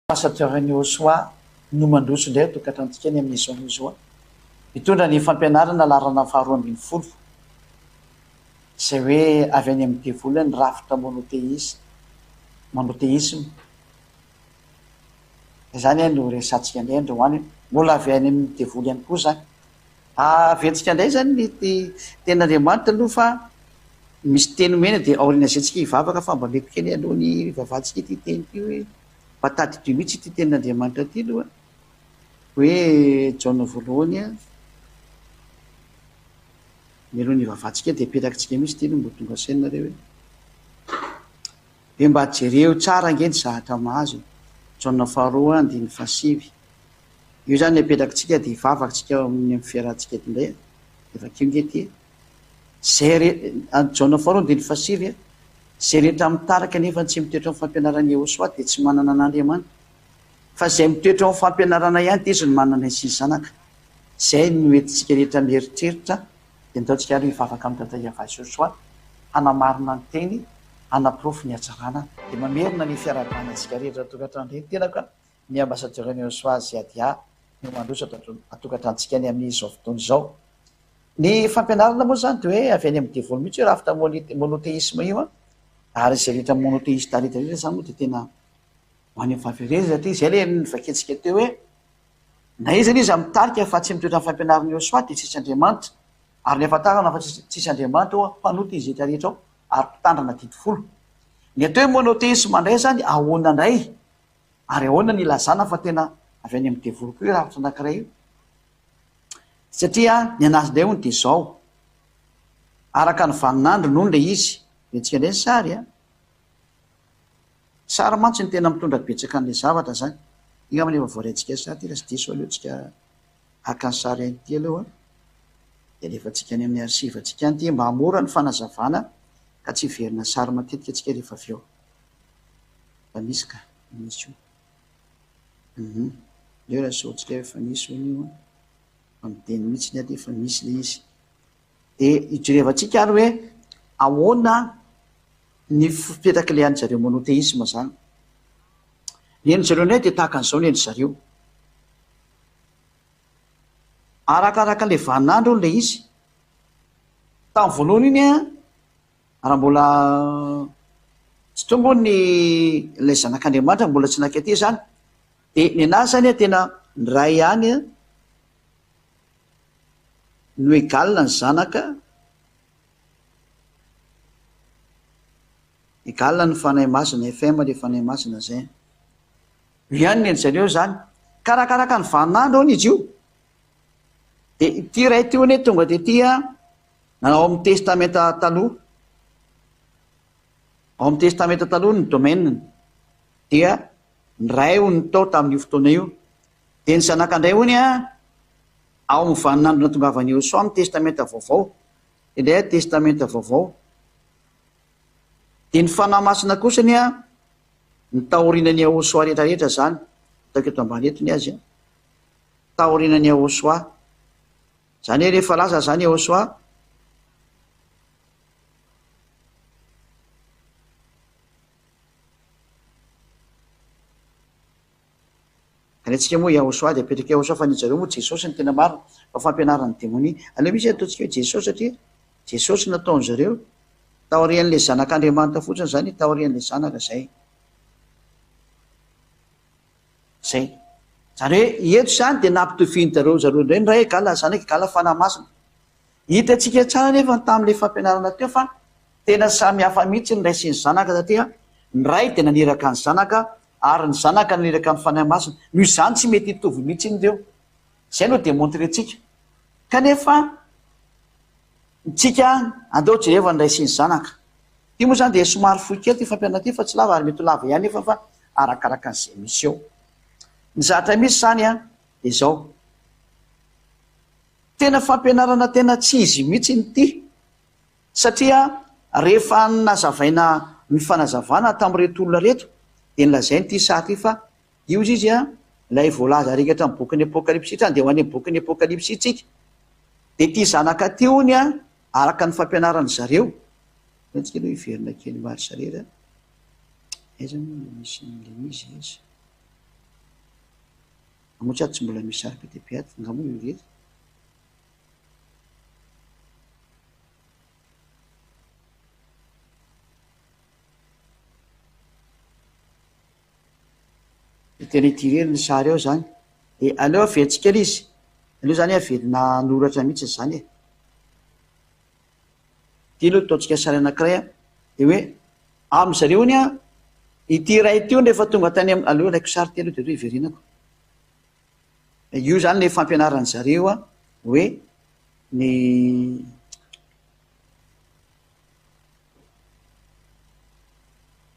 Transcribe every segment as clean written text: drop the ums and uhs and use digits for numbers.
Ambassadeur-n'i Osoa no mandroso indray an-tokantranontsika ny amin'izao anio izao. Mitondra ny fampianarana laharana faharoa ambin'ny folo, izay hoe avy any amin'ny devoly ny rafitra monothéisme, monothéisme. Izany no resahantsika indray androany, mbola avy any amin'ny devoly ihany koa izany. Aventsika indray izany ny tenin'Andriamanitra aloha fa misy teny omena dia aorian'izay tsika hivavaka fa mba meko kely aloha ny hivavahantsika ity teny ity hoe mba tadidio mihitsy ity tenin'Andriamanitra ity aloha hoe Jaona voalohany a, mialoha ny hivavahantsika dia apetrakintsika mihitsy ity aloha mba ho tonga saina nareo hoe hoe mba jereo tsara ange ny zahatra mahazo e. Jaona faharoa andininy fahasivy. Io izany apetrakintsika dia hivavaka tsika ao amin'ny fiarahantsika eto indray a. Dia vakio nge ity e. Izay re, Jaona faharoa andininy fahasivy a, izay rehetra mitarika nefa tsy mitoetra amin'ny fampianaran'i Yehosua dia tsy manana an'Andriamanitra. Fa izay mitoetra ao amin'ny fampianarana ihany dia izy no manana sy ny Zanaka. Izay no entintsika rehetra mieritreritra dia ndao tsika ary hivavaka amin'i Dada Yavah Joshua hanamarina ny teny, hanaporofo ny hatsarana. Dia mamerina ny fiarahabana antsika rehetra tokantrano indray ny tenako a. Ny Ambassadeur Neosoa Ziadia no mandroso ato an-tokantranontsika any amin'izao fotoana izao. Ny fampianarana moa izany dia hoe avy any amin'ny devoly mihitsy io rafitra monothéisme io an, ary izay rehetra monothéiste rehetra rehetra izany moa dia tena ho any amin'ny fahaverezana satria izay ilay novakiantsika teo hoe na iza n'iza mitarika fa tsy mitoetra amin'ny fampianaran'i Yehosua dia tsisy Andriamanitra, ary ny ahafantarana fa tsisy Andriamanitra hoa mpanota izy rehetra rehetra ao ary mpitandrina didy folo. Ny atao hoe monothéisme indray izany ahoana indray? Ary ahoana ny ilazana fa tena avy any amin'ny devoly koa io rafitra anankiray io? Satria ny an'azy indray hono dia izao, araka ny vaninandro nono ilay izy, rentsika indray ny sary a! Sary mantsy no tena mitondra betsaka an'ilay zavatra izany. Iny angamba efa voaraintsika sary ity raha tsy diso aleo tsika haka ny sary an'ity aloha dia alefantsika any amin'ny archive-ntsika any ity mba hahamora ny fanazavana ka tsy hiverina sary matetika tsika rehefa avy eo. Efa misy ka, misy io. Hum, eo raha asehoantsika hoe efa misy hono io an, fa miteny mihitsy ny aty efa misy ilay izy. Dia hijerevantsika ary hoe ahoana ny fipetrak'ilay an'i zareo monothéisme izany. Ny an'i zareo indray dia tahaka an'izao ny an'i zareo. Arakaraka ilay vaninandro hono ilay izy. Tamin'ny voalohany iny an, Raha mbola tsy tonga hono ny ilay zanak'Andriamanitra, mbola tsy nankety izany, dia ny anazy izany an, tena ny Ray ihany an no égal ny Zanaka, égal ny Fanahy Masina, FM ilay Fanahy Masina izay. Io ihany ny an-dry zareo izany. Karakaraka ny vaninandro hono izy io. Dia ity Ray ity hono tonga tety an, Ao amin'ny Testamenta Taloha, ao amin'ny Testamenta Taloha ny domaine-ny dia ny Ray hono tao tamin'io fotoana io. Dia ny Zanaka indray hono ao amin'ny vaninandro nahatongavan'i Yehosua amin'ny Testamenta Vaovao. Indray Testamenta Vaovao. Dia ny Fanahy Masina kosa ny ny taorianan'i Yehosua rehetra rehetra izany. Ataoko eto ambany eto ny azy. Taorianan'i Yehosua. Zany hoe rehefa lasa zany Yehosua, Ka ny antsika moa Yahosua dia apetraka Yahosua fa ny zareo moa Jesosy no tena marina fa fampianaran'ny demonia. Aleo mihitsy ataontsika hoe Jesosy satria Jesosy nataon-dry zareo taorian'ilay zanak'Andriamanitra fotsiny zany taorian'ilay zanaka zay. Zay. Zany hoe eto izany dia nampitovian-jareo zareo indray ny Ray égale Zanaka égale Fanahy Masina. Hitantsika tsara anefa ny tamin'ilay fampianarana teo fa tena samy hafa mihitsy ny Ray sy ny Zanaka satria ny Ray dia naniraka ny Zanaka ary ny Zanaka naniraka ny Fanahy Masina. Noho izany tsy mety hitovy mihitsy ireo. Izay no demontrer-tsika. Kanefa tsika andao jereva ny Ray sy ny Zanaka. Ity moa izany dia somary fohy kely ity fampianarana ity fa tsy lava ary mety ho lava ihany nefa fa arakaraka an'izay misy eo. Ny zavatra misy izany an, dia izao. Tena fampianarana tena tsy izy mihitsy ity satria rehefa nazavaina ny fanazavana tamin'ireto olona ireto dia nolazainy ity sary ity fa io izy izy an, ilay voalaza rehetra amin'ny bokin'ny Apokalypsy ity, andeha ho any amin'ny bokin'ny Apokalypsy tsika. Dia ity zanaka ity hono an, araka ny fampianaran-dry zareo, Aleo tsika aloha hiverina kely mba ry zareo a. Aiza moa no misy an'ilay izy aiza? Moa tsy ato tsy mbola misy sary be dia be ato fa nga moa io irery? Dia tena ity irery ny sary ao zany. Dia aleo averintsika ilay izy. Aleo zany averina hanoratra mihitsy izany e. Ity aloha ataontsika sary anankiray an. Dia hoe amin-dry zareo hono an, ity iray ity hono rehefa tonga tany amin'ny, aleo alaiko sary ity aloha dia aleo hiverenako. Io izany ilay fampianaran-dry zareo an, hoe ny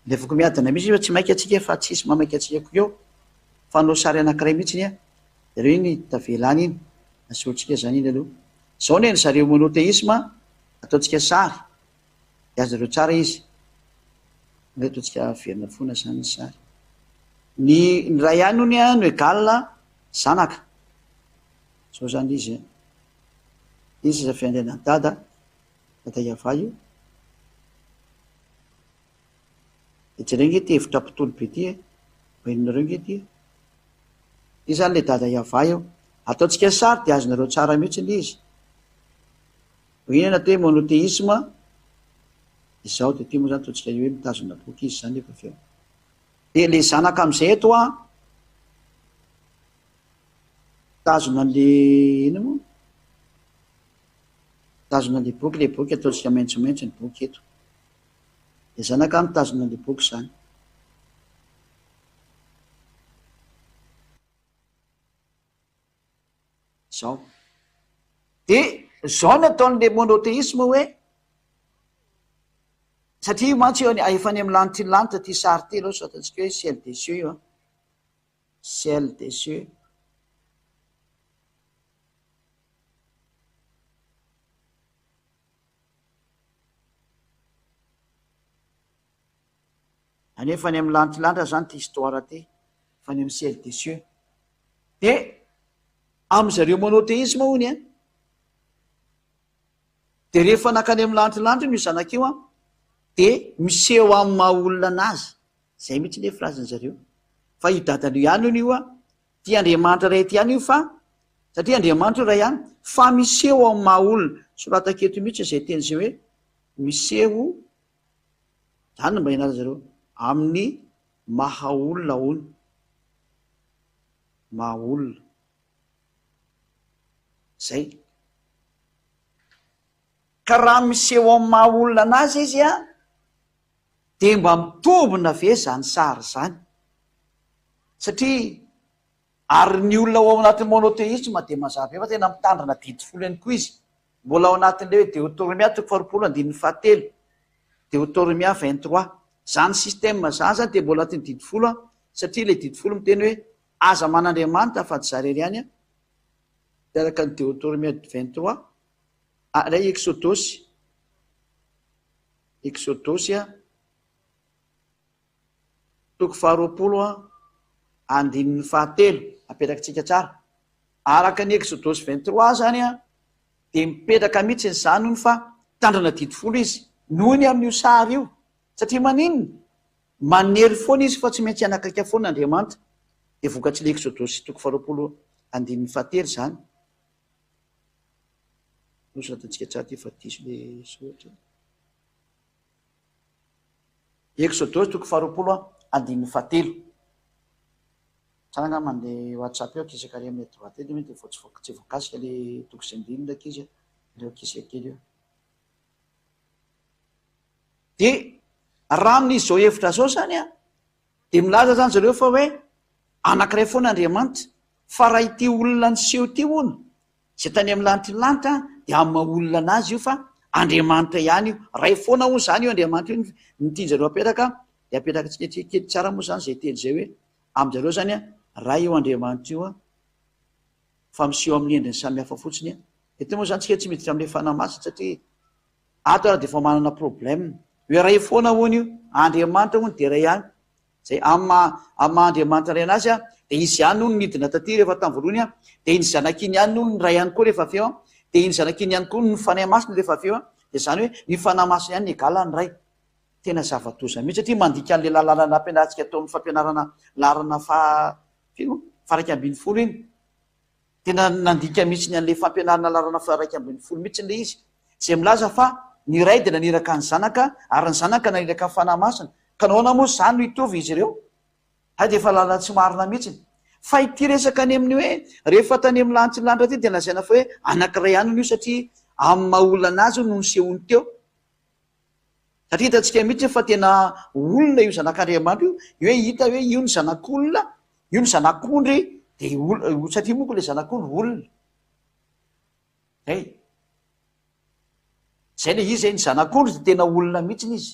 Alefako miadana mihitsy fa tsy maika antsika fa tsisy mamaika antsika koa eo fa hanao sary anankiray mihitsy an, jereo iny tavela any iny, asehontsika zany iny aloha. Zao ny an'ny zareo monothéisme ataontsika sary de azonareo tsara izy. Aleo ataontsika averina foana zany ny sary. Ny ny ray ihany hono an no égal zanaka. Zao zany izy an. Izy seza fiandrianan'i dada, dada Yavah io. Dia jereo nge ity hevitra mpitory be ity e! Mba henonareo nge ity e! Ity izany ilay dada Yavah io. Ataontsika sary dia azonareo tsara mihitsy ilay izy. Hoe inona atao hoe monothéisme? Izao dia ity moa izany ataontsika hoe mitazona boky izy izany efa avy eo. Dia ilay zanaka amin'izay eto an, mitazona an'ilay inona moa? Mitazona an'ilay boky, ilay boky ataontsika maitsomaitso ny boky eto. Dia zanaka mitazona an'ilay boky izany. Izao. Dia izao ny ataon'ilay monothéisme hoe, satria io mantsy io efa any amin'ny lanitry ny lanitra ity sary ity aloha, sao ataontsika hoe ciel des cieux io an. Ciel des cieux. Anefa any amin'ny lantilanitra zany ty histoire ty, fa any amin'ny ciel des cieux. De amin zareo monothéisme hono an, de rehefa nankany amin'ny lantilanitra io zanaka io an, de miseho amin'ny maha olona anazy, zay mihitsy le phrase ny zareo, fa io dadany io ihany hono io an, Ity Andriamanitra iray ity ihany io fa, satria Andriamanitra io iray ihany, fa miseho amin'ny maha olona. Soratako eto mihitsy izay teny izay hoe miseho, izany no mba ianaran'zareo, amin'ny maha olona hono. Maha olona. Izay. Ka raha miseho amin'ny maha olona anazy izy an, dia mba mitombina ve izany sary izany? Satria ary ny olona ao anatin'ny monothéisme dia mazava be fa tena mitandrina didy folo ihany koa izy. Mbola ao anatin'ilay hoe Deotoromia toko faharoapolo andininy fahatelo, Deotoromia 23. Izany système izany izany dia mbola anatin'ny didy folo satria ilay didy folo miteny hoe aza man'Andriamanitra afa-tsy izaho irery ihany, araka ny Deotoromia 23, ilay Eksodosy. Eksodosy toko faharoapolo andininy fahatelo, apetrakintsika tsara. Araka ny Eksodosy 23 zany dia mipetraka mihitsy izany hono fa mitandrina didy folo izy noho ny amin'io sary io. Satria maninona? Manery foana izy fa tsy maintsy hanakaiky foana Andriamanitra. Dia vokatr'ilay Eksodosy toko faharoapolo andininy fahatelo izany. Nosoratantsika tsara ity fa diso le soratra. Eksodosy toko faharoapolo andininy fahatelo. Tsara angamba le WhatsApp eo akisaka ary amin'ny droite eto mety vao tsy voakasika le toko sy andininy ilay ankizy aleo akisaka kely eo. Dia raha amin'izao hevitra izao izany an, Dia milaza izany zareo fa hoe anankiray foana Andriamanitra, fa raha ity olona niseho ity hono, izay tany amin'ny lantrilanitra dia amin'ny maha olona anazy io fa Andriamanitra ihany io. Ray foana hono izany io Andriamanitra io ny tian-jareo apetraka, dia apetrakantsika kely tsara moa izany izay teny izay hoe amin-jareo izany an, Ray io Andriamanitra io an, fa miseho amin'ny endriny samihafa fotsiny an. Eto moa izany tsika tsy miditra amin'ilay Fanahy Masina satria Ato ary dia efa manana problème. Hoe Ray foana hono io. Andriamanitra hono dia Ray ihany. Izay amin'ny maha amin'ny maha Andriamanitra Ray anazy an, dia Izy ihany hono nidina taty rehefa tamin'ny voalohany an, dia iny Zanaka iny ihany hono ny Ray ihany koa rehefa avy eo an, dia iny Zanaka iny ihany koa hono ny Fanahy Masina rehefa avy eo an, dia izany hoe ny Fanahy Masina ihany ny égal ny Ray. Tena zava-doza mihitsy satria mandika an'ilay lalàna nampianarintsika tao amin'ny fampianarana laharana faha firy moa? faha-11 iny. Tena nandika mihitsy ny an'ilay fampianarana laharana faha-11 mihitsy ilay izy, izay milaza fa ny Ray dia naniraka ny Zanaka ary ny Zanaka naniraka ny Fanahy Masina. Ka nahoana moa izany no hitovy izy ireo? Hay dia efa lalana tsy marina mihitsy. Fa ity resaka any amin'ny hoe rehefa tany amin'ny lanitra ny lanitra ity dia lazaina fa hoe anankiray ihany hono io satria amin'ny maha olona anazy hono no nisehoany teo. Satria hitantsika mihitsy fa tena olona io zanak'Andriamanitra io, io hoe hita hoe io ny zanak'olona, io ny zanak'ondry, dia olona, satria moa ko ilay zanak'ondry olona. Zay. Zay ilay izy, ny zanak'ondry dia tena olona mihitsy izy.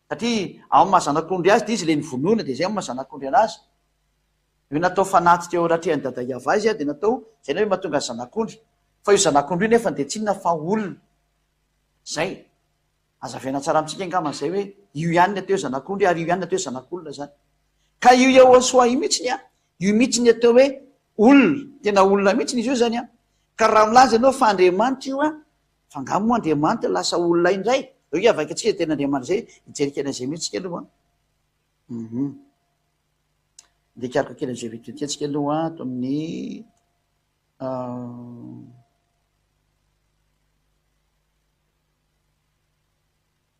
Satria amin'ny maha zanak'ondry azy dia izy ilay novonoina dia izay amin'ny maha zanak'ondry anazy. Io natao fanatitra eo anatrehan'i Dada Yavah izy dia natao, izay ny hoe mahatonga azy zanak'ondry. Fa io zanak'ondry io nefa dia tsy inona fa olona. Izay. Hazavaina tsara amintsika angamba izay hoe io ihany ny atao hoe zanak'ondry ary io ihany ny atao hoe zanak'olona izany. Ka io Yahoshuah io mihitsy an, io mihitsy ny atao hoe olona, tena olona mihitsy izy io izany an. Ka raha milaza ianao fa Andriamanitra io an, Fa angaha moa Andriamanitra lasa olona indray? Eo hiavaika antsika izay tena Andriamanitra izay, hijery kely an'izay mihitsy tsika aloha an. Hum. Andeha hikaroka kely an'izay video ity antsika aloha ato amin'ny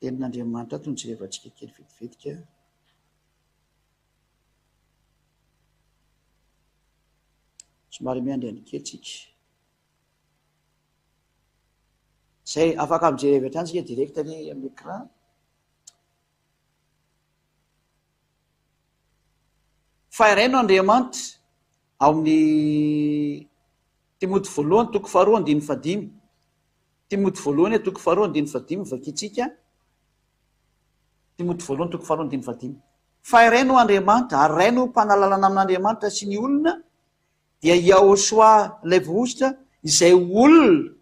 Tenin'Andriamanitra ato no jerevantsika kely vetivetika. Somary miandry any kely tsika. Zay afaka mijery avy hatrany tsika direct anie amin'ny écran. Fa iray no Andriamanitra ao amin'ny Timoty voalohany toko faharoa andininy fahadimy. Timoty voalohany toko faharoa andininy fahadimy vakintsika. Timoty voalohany toko faharoa andininy fahadimy. Fa iray no Andriamanitra ary iray no mpanalalana amin'Andriamanitra sy ny olona dia i Yahoshuah ilay voahosotra izay olona,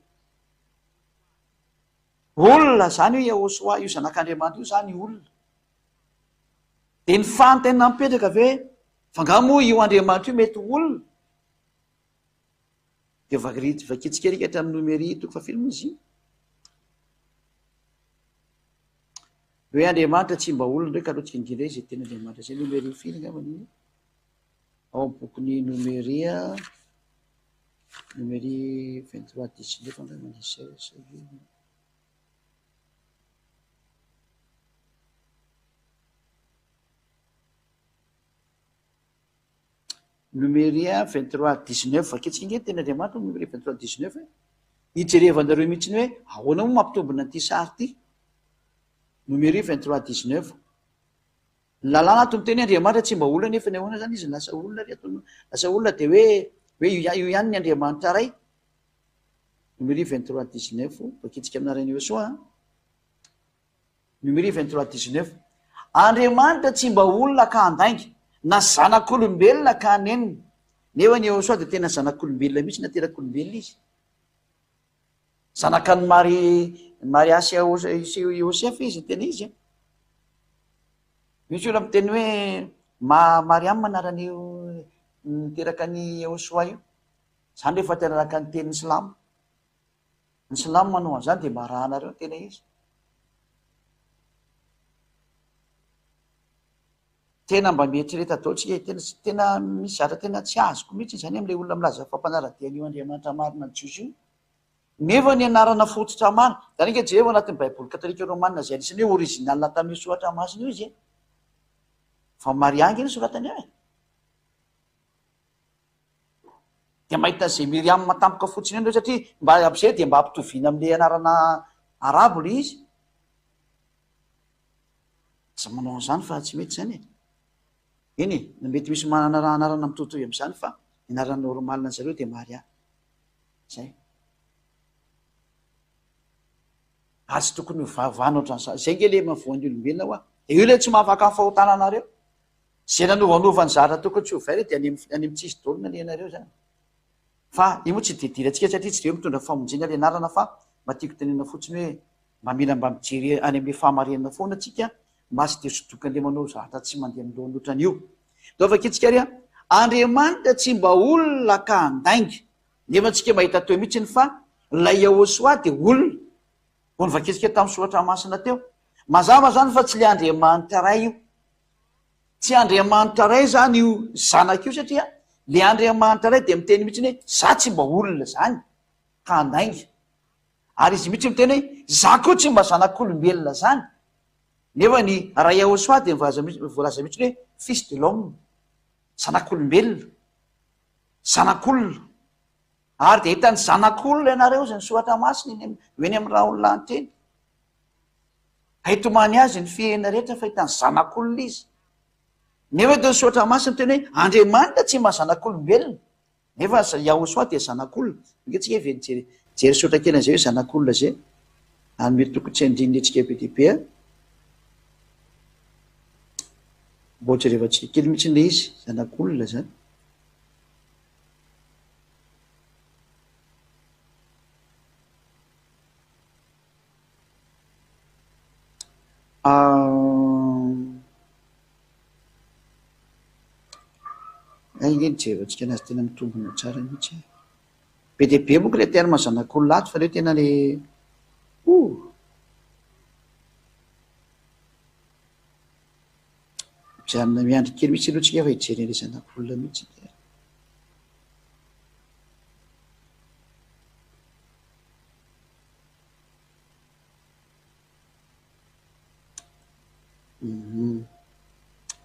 olona izany io Yahoshuah io zanak'Andriamanitra io izany olona. Dia ny fanontaniana mipetraka ve hoe fa angaha moa io Andriamanitra io mety ho olona? Dia vakintsika ery hatramin'ny Nomery toko fahafito moa izy io. Hoe Andriamanitra tsy mba olona indray ka aloha tsika indrindra izay tena Andriamanitra izay Nomery firy angamba io. Ao amin'ny bokin'ny Nomeria, Nomery 23 19 angamba ny izay sa inona. Nomeria 23 19 vakitsika ange teny Andriamanitra Nomeria 23 19 e. Hijerevanareo mihitsy ny hoe ahoana moa mampitombina an'ity sary ity. Nomeria 23 19. Ny lalàna ato miteny hoe Andriamanitra tsy mba olona nefa ny ahoana zany izy lasa olona ry ato lasa olona dia hoe hoe io ihany ny Andriamanitra ray. Numéri 23 19 vakitsika aminareo Iesoa a. Numéri 23 19 Andriamanitra tsy mba olona ka handainga na zanak'olombelona ka hanenina. Nefa ny Iesoa dia tena zanak'olombelona mihitsy naterak'olombelona izy. Zanakan'i Maria, Maria sy Iosefa izy, tena izy. Misy olona miteny hoe ma Mariam anaran'io niteraka an'i Yehosoa io. Izany rehefa tena araka ny tenin'ny silamo. Ny silamo manao an'izany dia mba arahanareo ny tena izy. Tena mba mieritrereta daholo tsika e, tena tena misy zavatra tena tsy azoko mihitsy izany amin'ilay olona milaza fa mpanara-dia an'io Andriamanitra marina ny Jiosy io. Nefa ny anarana fototra marina, izany ange jereo anatin'ny Baiboly katolika romana izay anisan'ny hoe original tamin'io soratra masina io izy e. Fa Maria ange no soratany ao e. Dia mahita an'izay Myriam tampoka fotsiny eo nareo satria mba ampiseho dia mba ampitoviana amin'ilay anarana arabo ilay izy. Aza manao an'izany fa tsy mety izany e. Eny e, na mety misy manana anarana mitovitovy amin'izany fa ny anarana normal an'ny zareo dia Maria. Zay. Ary tsy tokony ho vavana ohatran'izany. Zay nge le mahavoan'ny olombelona hoa. Dia io ilay tsy mahafaka ny fahotana anareo. Zay nanovanova ny zavatra tokony tsy hovaina dia any amin'ny any amin'ny tsisy daholo ny alehanareo zany. Fa io moa tsy dia idirantsika satria tsy dia hoe mitondra famonjena ilay anarana fa mba tiako tenenina fotsiny hoe mba mila mba mijery any amin'ilay fahamarinana foana tsika mba tsy dia sodokan'ilay manao zavatra tsy mandeha amin'ny lohany ohatran'io. Ndao vakintsika ary an! Andriamanitra tsy mba olona ka handainga. Nefa tsika mahita teo mihitsiny fa ilay Yahoshuah dia olona. Vao novakintsika tamin'ny soratra masina teo. Mazava izany fa tsy ilay Andriamanitra Ray io. Tsy Andriamanitra Ray izany io Zanaka io satria Le Andriamanitra Ray dia miteny mihitsy hoe za tsy mba olona zany ka handainga. Ary izy mihitsy miteny hoe za koa tsy mba zanak'olombelona zany. Nefa ny Ray Yahoshua dia voalaza mihitsy hoe fils de l'homme, zanak'olombelona, zanak'olona. Ary dia hitan'ny zanak'olona ianareo izay ny soratra masina eny amin'ny eny amin'ny rahon'ny lanitra eny. Haitomany azy ny fihena rehetra fa hitan'ny zanak'olona izy. Nefa eto ny soratra masina miteny hoe Andriamanitra tsy mba zanak'olombelona. Nefa Yahoshua dia zanak'olona. Ange tsika ve nijery jery soratra kely an'izay hoe zanak'olona izay. Ary mety tokony tsy handrinina antsika be dia be. Mba ho jerevantsika kely mihitsy ilay izy, zanak'olona izany. Hay ange ny jerevantsika anazy tena mitombina tsara mihitsy e. Be dia be manko ilay terme zanak'olona ato fa aleo tena le oh! Mijanona miandry kely mihitsy aloha tsika fa hijery an'ilay zanak'olona mihitsy.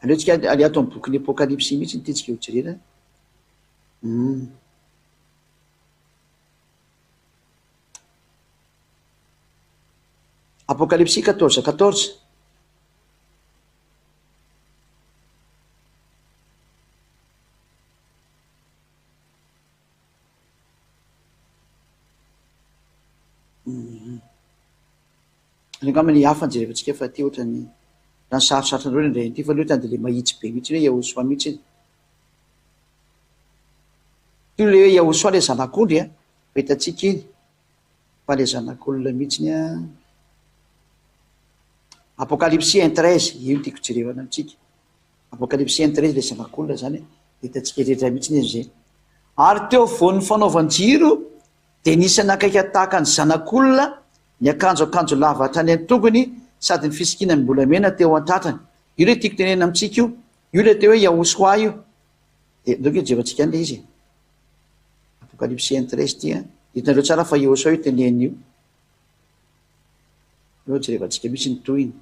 Aleo tsika aleo ato amin'ny bokin'ny Apokalypsy mihitsy ny tiantsika ho jerena. Apokalypsy 14 14. Any angamba ny hafa no jerevantsika fa aty ohatran'ny raha ny sarotsarotra anareo ny handray an'ity fa aleo tany dia le mahitsy be mihitsy hoe Yahosoa mihitsy e. Io le hoe Yahosoa le zanak'ondry a, fa hitantsika iny fa le zanak'olona mihitsy an. Apokalypsy un 13, io no tiako jerevana amintsika. Apokalypsy un 13 le zanak'olona zany a, hitantsika rehetra mihitsy anie zay. Ary teo afovoan'ny fanaovan-jiro dia nisy anakaika tahaka ny zanak'olona niakanjo akanjo lava hatrany an-tongony sady ny fisikinam-bolamena teo an-tratrany. Io ilay tiako tenenina amintsika io. Io ilay atao hoe Yahoshua io. Dia ndao ange jerevantsika any ilay izy e. Apokalypsy un 13 ity an. Hitanareo tsara fa Yahoshua io tenenina io. Ndao jerevantsika mihitsy ny tohiny.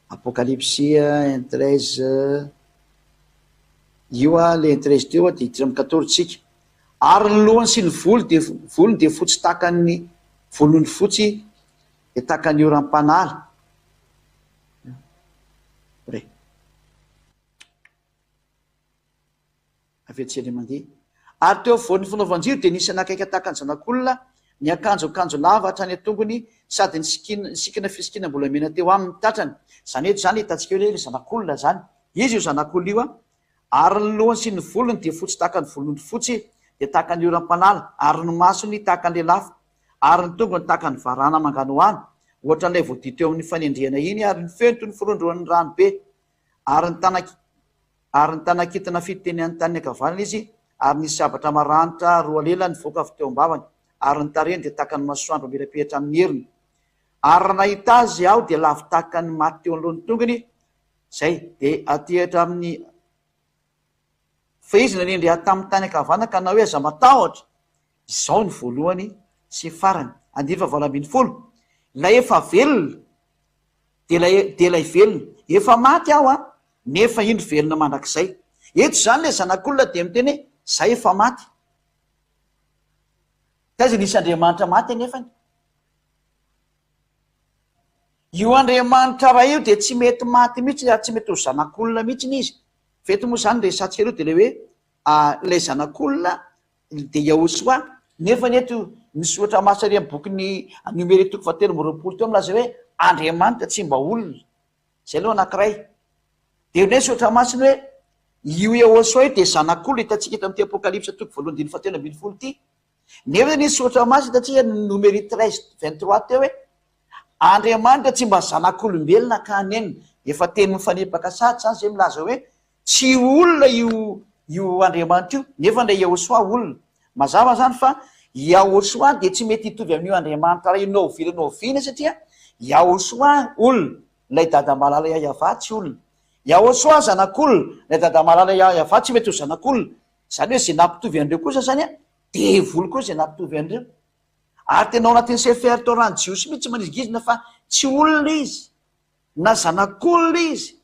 Apokalypsy un 13 Io a le un 13 teo a dia hiditra amin'ny 14 tsika. Ary ny lohany sy ny volo dia volony dia fotsy tahaka ny volon'ondry fotsy dia tahaka ny oram-panala. Re. Avy etsy indray mandeha. Ary teo afovoan'ny fanaovan-jiro dia nisy anakaika tahaka ny zanak'olona, niakanjo akanjo lava hatrany an-tongony sady nisikina nisikina fisikinam-bolamena teo aminy ny tratrany. Izany eto izany hitantsika hoe ilay zanak'olona izany. Iza io zanak'olona io? Ary ny lohany sy ny volony dia fotsy tahaka ny volon'ondry fotsy, dia tahaka ny oram-panala, ary ny masony tahaka ny lelafo, ary ny tongony tahaka ny varahana manganohano, hoatran'ilay voadio teo amin'ny fanendrehana iny, ary ny feony toy ny firondroan'ny rano be. Ary ny tana ary ny tana-kintana fito teny an-taniny ankavanana izy, ary nisy sabatra maranitra roa lela nivoaka avy teo am-bavany, ary ny tarehiny dia tahaka ny masoandro mamirapiratra amin'ny heriny. Ary raha nahita azy aho dia lavo tahaka ny maty teo anoloan'ny tongony, Izay dia aty hatramin'ny Fa izy nanendry ahy tamin'ny tany ankavanana ka nanao hoe, Aza matahotra, Izaho no voalohany sy farany. Andininy fahavalo 18. Ilay efa velona dia ilay dia ilay velona. Efa maty aho an, nefa indro velona mandrakizay. Eto izany ilay Zanak'olona dia miteny hoe, Izaho efa maty. Taiza nisy Andriamanitra maty anefany? Io Andriamanitra Ray io dia tsy mety maty mihitsy ary tsy mety ho zanak'olona mihitsy izy. Fa eto moa izany resatsika aloha dia ilay hoe ilay zanak'olona dia Yahoshua. Nefa ny eto ny soratra masina ery amin'ny bokin'ny Nomery toko fahatelo 23 teo milaza hoe Andriamanitra tsy mba olona. Izay aloha anankiray. Dia indray ny soratra masina hoe io Yahoshua io dia zanak'olona hitantsika eto amin'ity Apokalypsa toko voalohany andininy fahatelo 13 ity. Nefa ny soratra masina hitantsika ny Nomery 13 23 teo hoe Andriamanitra tsy mba zanak'olombelona ka hanenina. Efa teny mifanipaka sahady izany izay milaza hoe tsy olona io io Andriamanitra io, nefa ilay Yahosoa olona. Mazava izany fa Yahosoa dia tsy mety hitovy amin'io Andriamanitra iray io na oviana na oviana satria Yahosoa olona, ilay Dada Malala Yayavah tsy olona. Yahoshuah zanak'olona, ilay dada malala Yavah tsy mety ho zanak'olona. Izany hoe izay nampitovy an'ireo kosa izany an, devoly koa izay nampitovy an'ireo. Ary tena ao anatin'ny Sefer Torah-n'ny Jiosy mihitsy manizingizina fa tsy olona izy, na zanak'olona izy.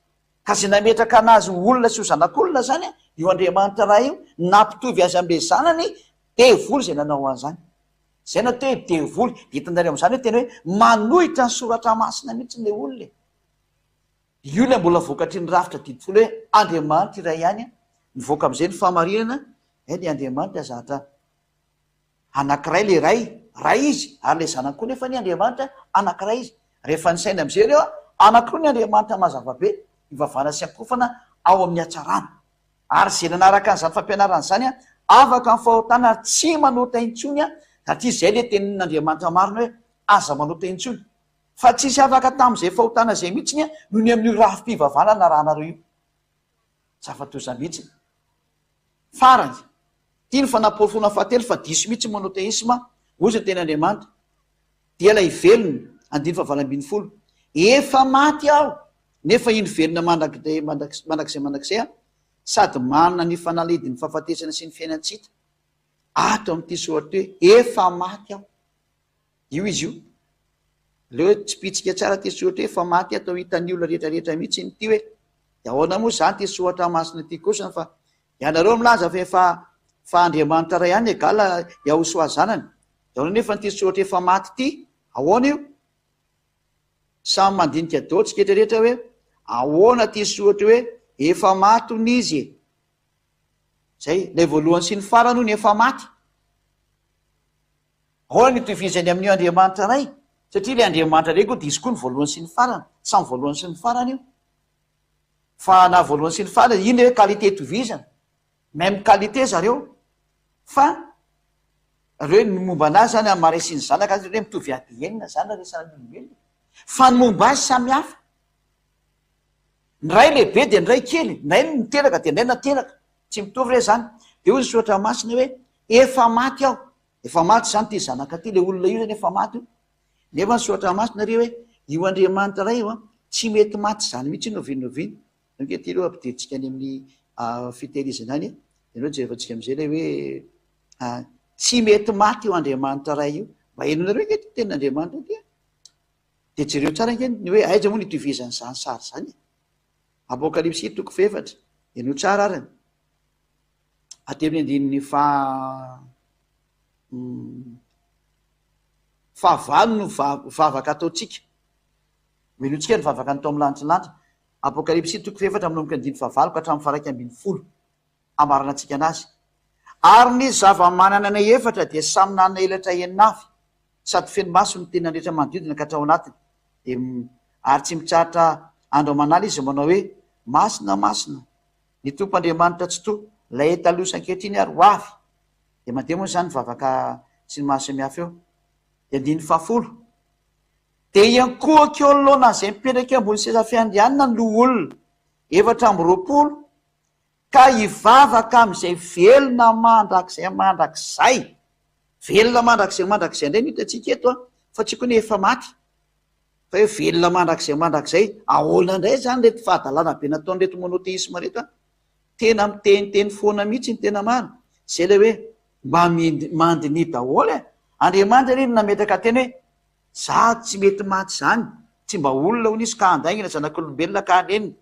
Ka izay nametraka anazy ho olona sy ho zanak'olona izany an, io Andriamanitra Ray io, nampitovy azy amin'ilay zanany, devoly izay nanao an'izany. Izay no atao hoe devoly. Dia hitanareo amin'izany hoe tena hoe manohitra ny soratra masina mihitsy ilay olona e. Io ilay mbola vokatry ny rafitra didy folo hoe Andriamanitra iray ihany, mivoaka amin'izay ny fahamarinana, eh ny Andriamanitra zatra anankiray ilay Ray, Ray izy, ary ilay Zanany koa nefa anie Andriamanitra anankiray izy. Rehefa nisaina amin'izay ireo, anankiroa ny Andriamanitra mazava be, ivavahana sy ankofana ao amin'ny hatsarana. Ary izay nanaraka an'izany fampianarana izany, afaka amin'ny fahotana ary tsy manota intsony, satria izay ilay tenin'Andriamanitra marina hoe aza manota intsony. Fa tsisy afaka tamin'izay fahotana izay mihitsiny noho ny amin'io rafi-pivavahana narahanareo io. Zava-doza mihitsy. Farany, ity ny fanaporofoana fahatelo fa diso mihitsy ny monotheisme, hoy izao teny Andriamanitra, dia ilay velona, andininy fahavalo ambin'ny folo, Efa maty aho, nefa indro velona mandrakizay mandrakizay aho, sady manana ny fanalahidin'ny fahafatesana sy ny fiainan-tsy hita. Ato amin'ity soratra ity hoe, efa maty aho. Io izy io. Aleo hoe tsipitsika tsara ity soratra hoe efa maty atao hitan'ny olona rehetra rehetra mihitsy iny ity hoe dia ahoana moa izany ity soratra masina ity kosany fa ianareo milaza fa efa fa Andriamanitra ray ihany egal Yahosoa zanany. Dia ahoana nefa ity soratra efa maty ity? Ahoana io? Samy mandinika daholo tsika rehetra rehetra hoe ahoana ity soratra hoe efa maty hono izy e. Zay, ilay voalohany sy ny farany hono efa maty. Ahoana no itovizany amin'io Andriamanitra Ray? Satria ilay Andriamanitra Ray koa dia izy koa ny voalohany sy ny farany. Samy voalohany sy ny farany io. Fa na voalohany sy ny farany, iny ilay hoe qualité itovizana. Même qualité zareo. Fa ireo ny momba anazy zany amin'ny maha Ray sy ny Zanaka azy, hoe mitovy ADN zany raha resahana ny olombelona. Fa ny momba azy samy hafa. Ny ray lehibe dia ny ray kely, ny ray niteraka dia ny ray nateraka. Tsy mitovy re zany. Dia hoy ny soratra masina hoe efa maty aho. Efa maty izany ity zanaka ity, ilay olona io zany efa maty io. Nefa ny soratra masina ry hoe io Andriamanitra ray io an, tsy mety maty izany mihitsy na oviana na oviana. Donc ity aloha ampidirintsika any amin'ny fitehirizana any, dia aleo jerevantsika amin'izay ilay hoe tsy mety maty io Andriamanitra ray io. Mba henonareo ange ity tenin'Andriamanitra ity an. Dia jereo tsara ange ny hoe aiza moa no itovizan'izany sary izany e. Apokalypsy toko fahefatra, henoy tsara ary. Aty amin'ny andininy faha fahavalo no vavaka ataontsika. Minoantsika ny vavaka ny tao amin'ny lanitra lanitra. Apokalypsy toko fahefatra manomboka andininy fahavalo ka hatramin'ny faha-iraika ambin'ny folo. Amaranantsika anazy. Ary ny zava-manana aina efatra dia samy nanana elatra enina avy, sady feno maso ny tenany rehetra manodidina ka hatrao anatiny. Dia ary tsy mitsahatra andro aman'ala izy manao hoe, Masina, masina, Ny Tompo Andriamanitra Tsitoha, ilay taloha sy ankehitriny ary ho avy. Dia mandeha moa izany ny vavaka sy ny maha samihafa eo. Dia andininy fahafolo. Dia hiankohoka eo anoloana an'izay mipetraka eo ambony seza fiandrianana ny loholona 24 ka hivavaka amin'izay velona mandrakizay mandrakizay. Velona mandrakizay mandrakizay indray no hitantsika eto an, fa tsy koa ny efa maty. Fa hoe velona mandrakizay mandrakizay, ahoana indray izany ireto fahadalana be nataon'ireto monotheisme ireto an? Tena miteniteny foana mihitsy ny tena marina. Izay ilay hoe mba mandiniha daholo e! Andriamanitra anie no nametraka teny hoe za tsy mety maty izany, tsy mba olona hono izy ka handaingana, zanak'olombelona ka hanenina.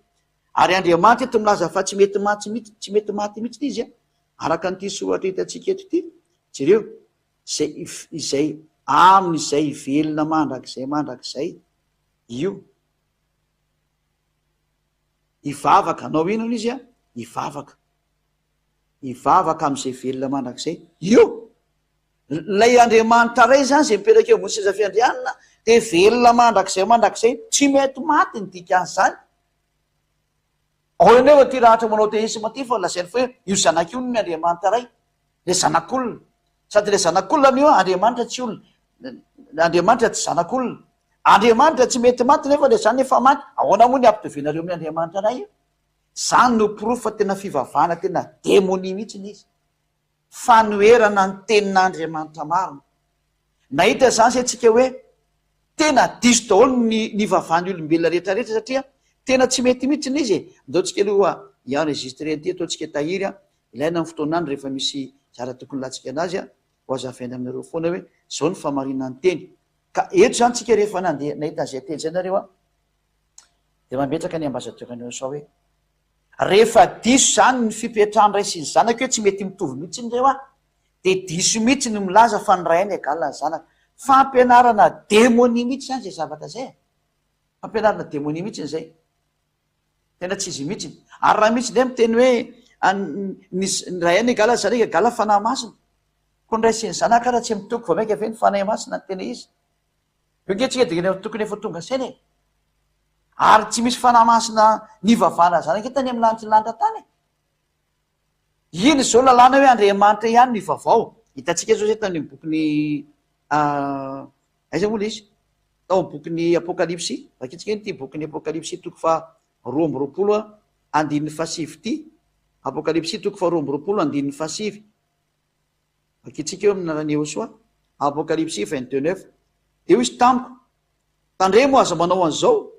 Ary Andriamanitra eto milaza fa tsy mety maty mihitsy, tsy mety maty mihitsy izy an, araka an'ity soratra hitantsika eto ity. Jereo. Izay, izay amin'izay velona mandrakizay mandrakizay io. Hivavaka, hanao inona izy an? Hivavaka. Hivavaka amin'izay velona mandrakizay io. Ilay Andriamanitra Ray izany izay mipetraka eo ambony seza fiandrianana dia velona mandrakizay mandrakizay, tsy mety maty ny dikan'izany. Ao anefa ity lahatra monotheisme ity fa lazainy fa hoe io zanaka io no Andriamanitra Ray, ilay zanak'olona. Sady ilay zanak'olona anie Andriamanitra tsy olona, Andriamanitra tsy zanak'olona. Andriamanitra tsy mety maty nefa ilay zanany efa maty. Ahoana moa ny ampitovianareo amin'ny Andriamanitra Ray io? Izany no porofo fa tena fivavahana tena demonia mihitsy izy. Fanoherana ny tenin'Andriamanitra marina. Nahita izany isika hoe tena diso daholo ny nivavahan'ny olombelona rehetra rehetra satria. Tena tsy mety mihitsy ilay izy e! Andao tsika aloha hi-enregistrer an'ity ataontsika tahiry an! Ilaina amin'ny fotoan'andro rehefa misy zara tokony latsika anazy an, ho azavaina aminareo foana hoe zao ny famarinan'ny teny. Ka eto izany tsika rehefa nandeha nahita an'izay teny izay nareo an, dia mametraka ny ambassadeur an'i Osa hoe, rehefa diso izany ny fipetrahan'ny ray sy ny zanaka hoe tsy mety mitovy mihitsy ireo an, dia diso mihitsy ny milaza fa ny ray any égal ny zanaka. Fampianarana demonia mihitsy izany izay zavatra izay e! Fampianarana demonia mihitsy izay. Tena tsy izy mihitsy. Ary raha misy indray miteny hoe ny ray any égal ny zanaka égal fanahy masina. Koa ny ray sy ny zanaka ara tsy mitoko vao mainka ve ny fanahy masina no tena izy? Eo ange tsika dia tokony efa tonga saina e. Ary tsy misy fanahy masina nivavahana zanaka tany amin'ny lanitry ny lanitra tany e. Iny izao lalàna hoe Andriamanitra ihany no ivavao. Hitantsika izao izay tany amin'ny bokin'ny aiza moa ilay izy? Tao amin'ny bokin'ny Apokalypsy. Vakintsika iny ity bokin'ny Apokalypsy toko faha 22 andininy fahasivy ity. Apokalypsy toko faha 22 andininy fahasivy. Vakintsika eo amin'ny anaran'i Yehosua. Apokalypsy 22 neuf. Dia hoy izy tamiko, Tandremo aza manao an'izao,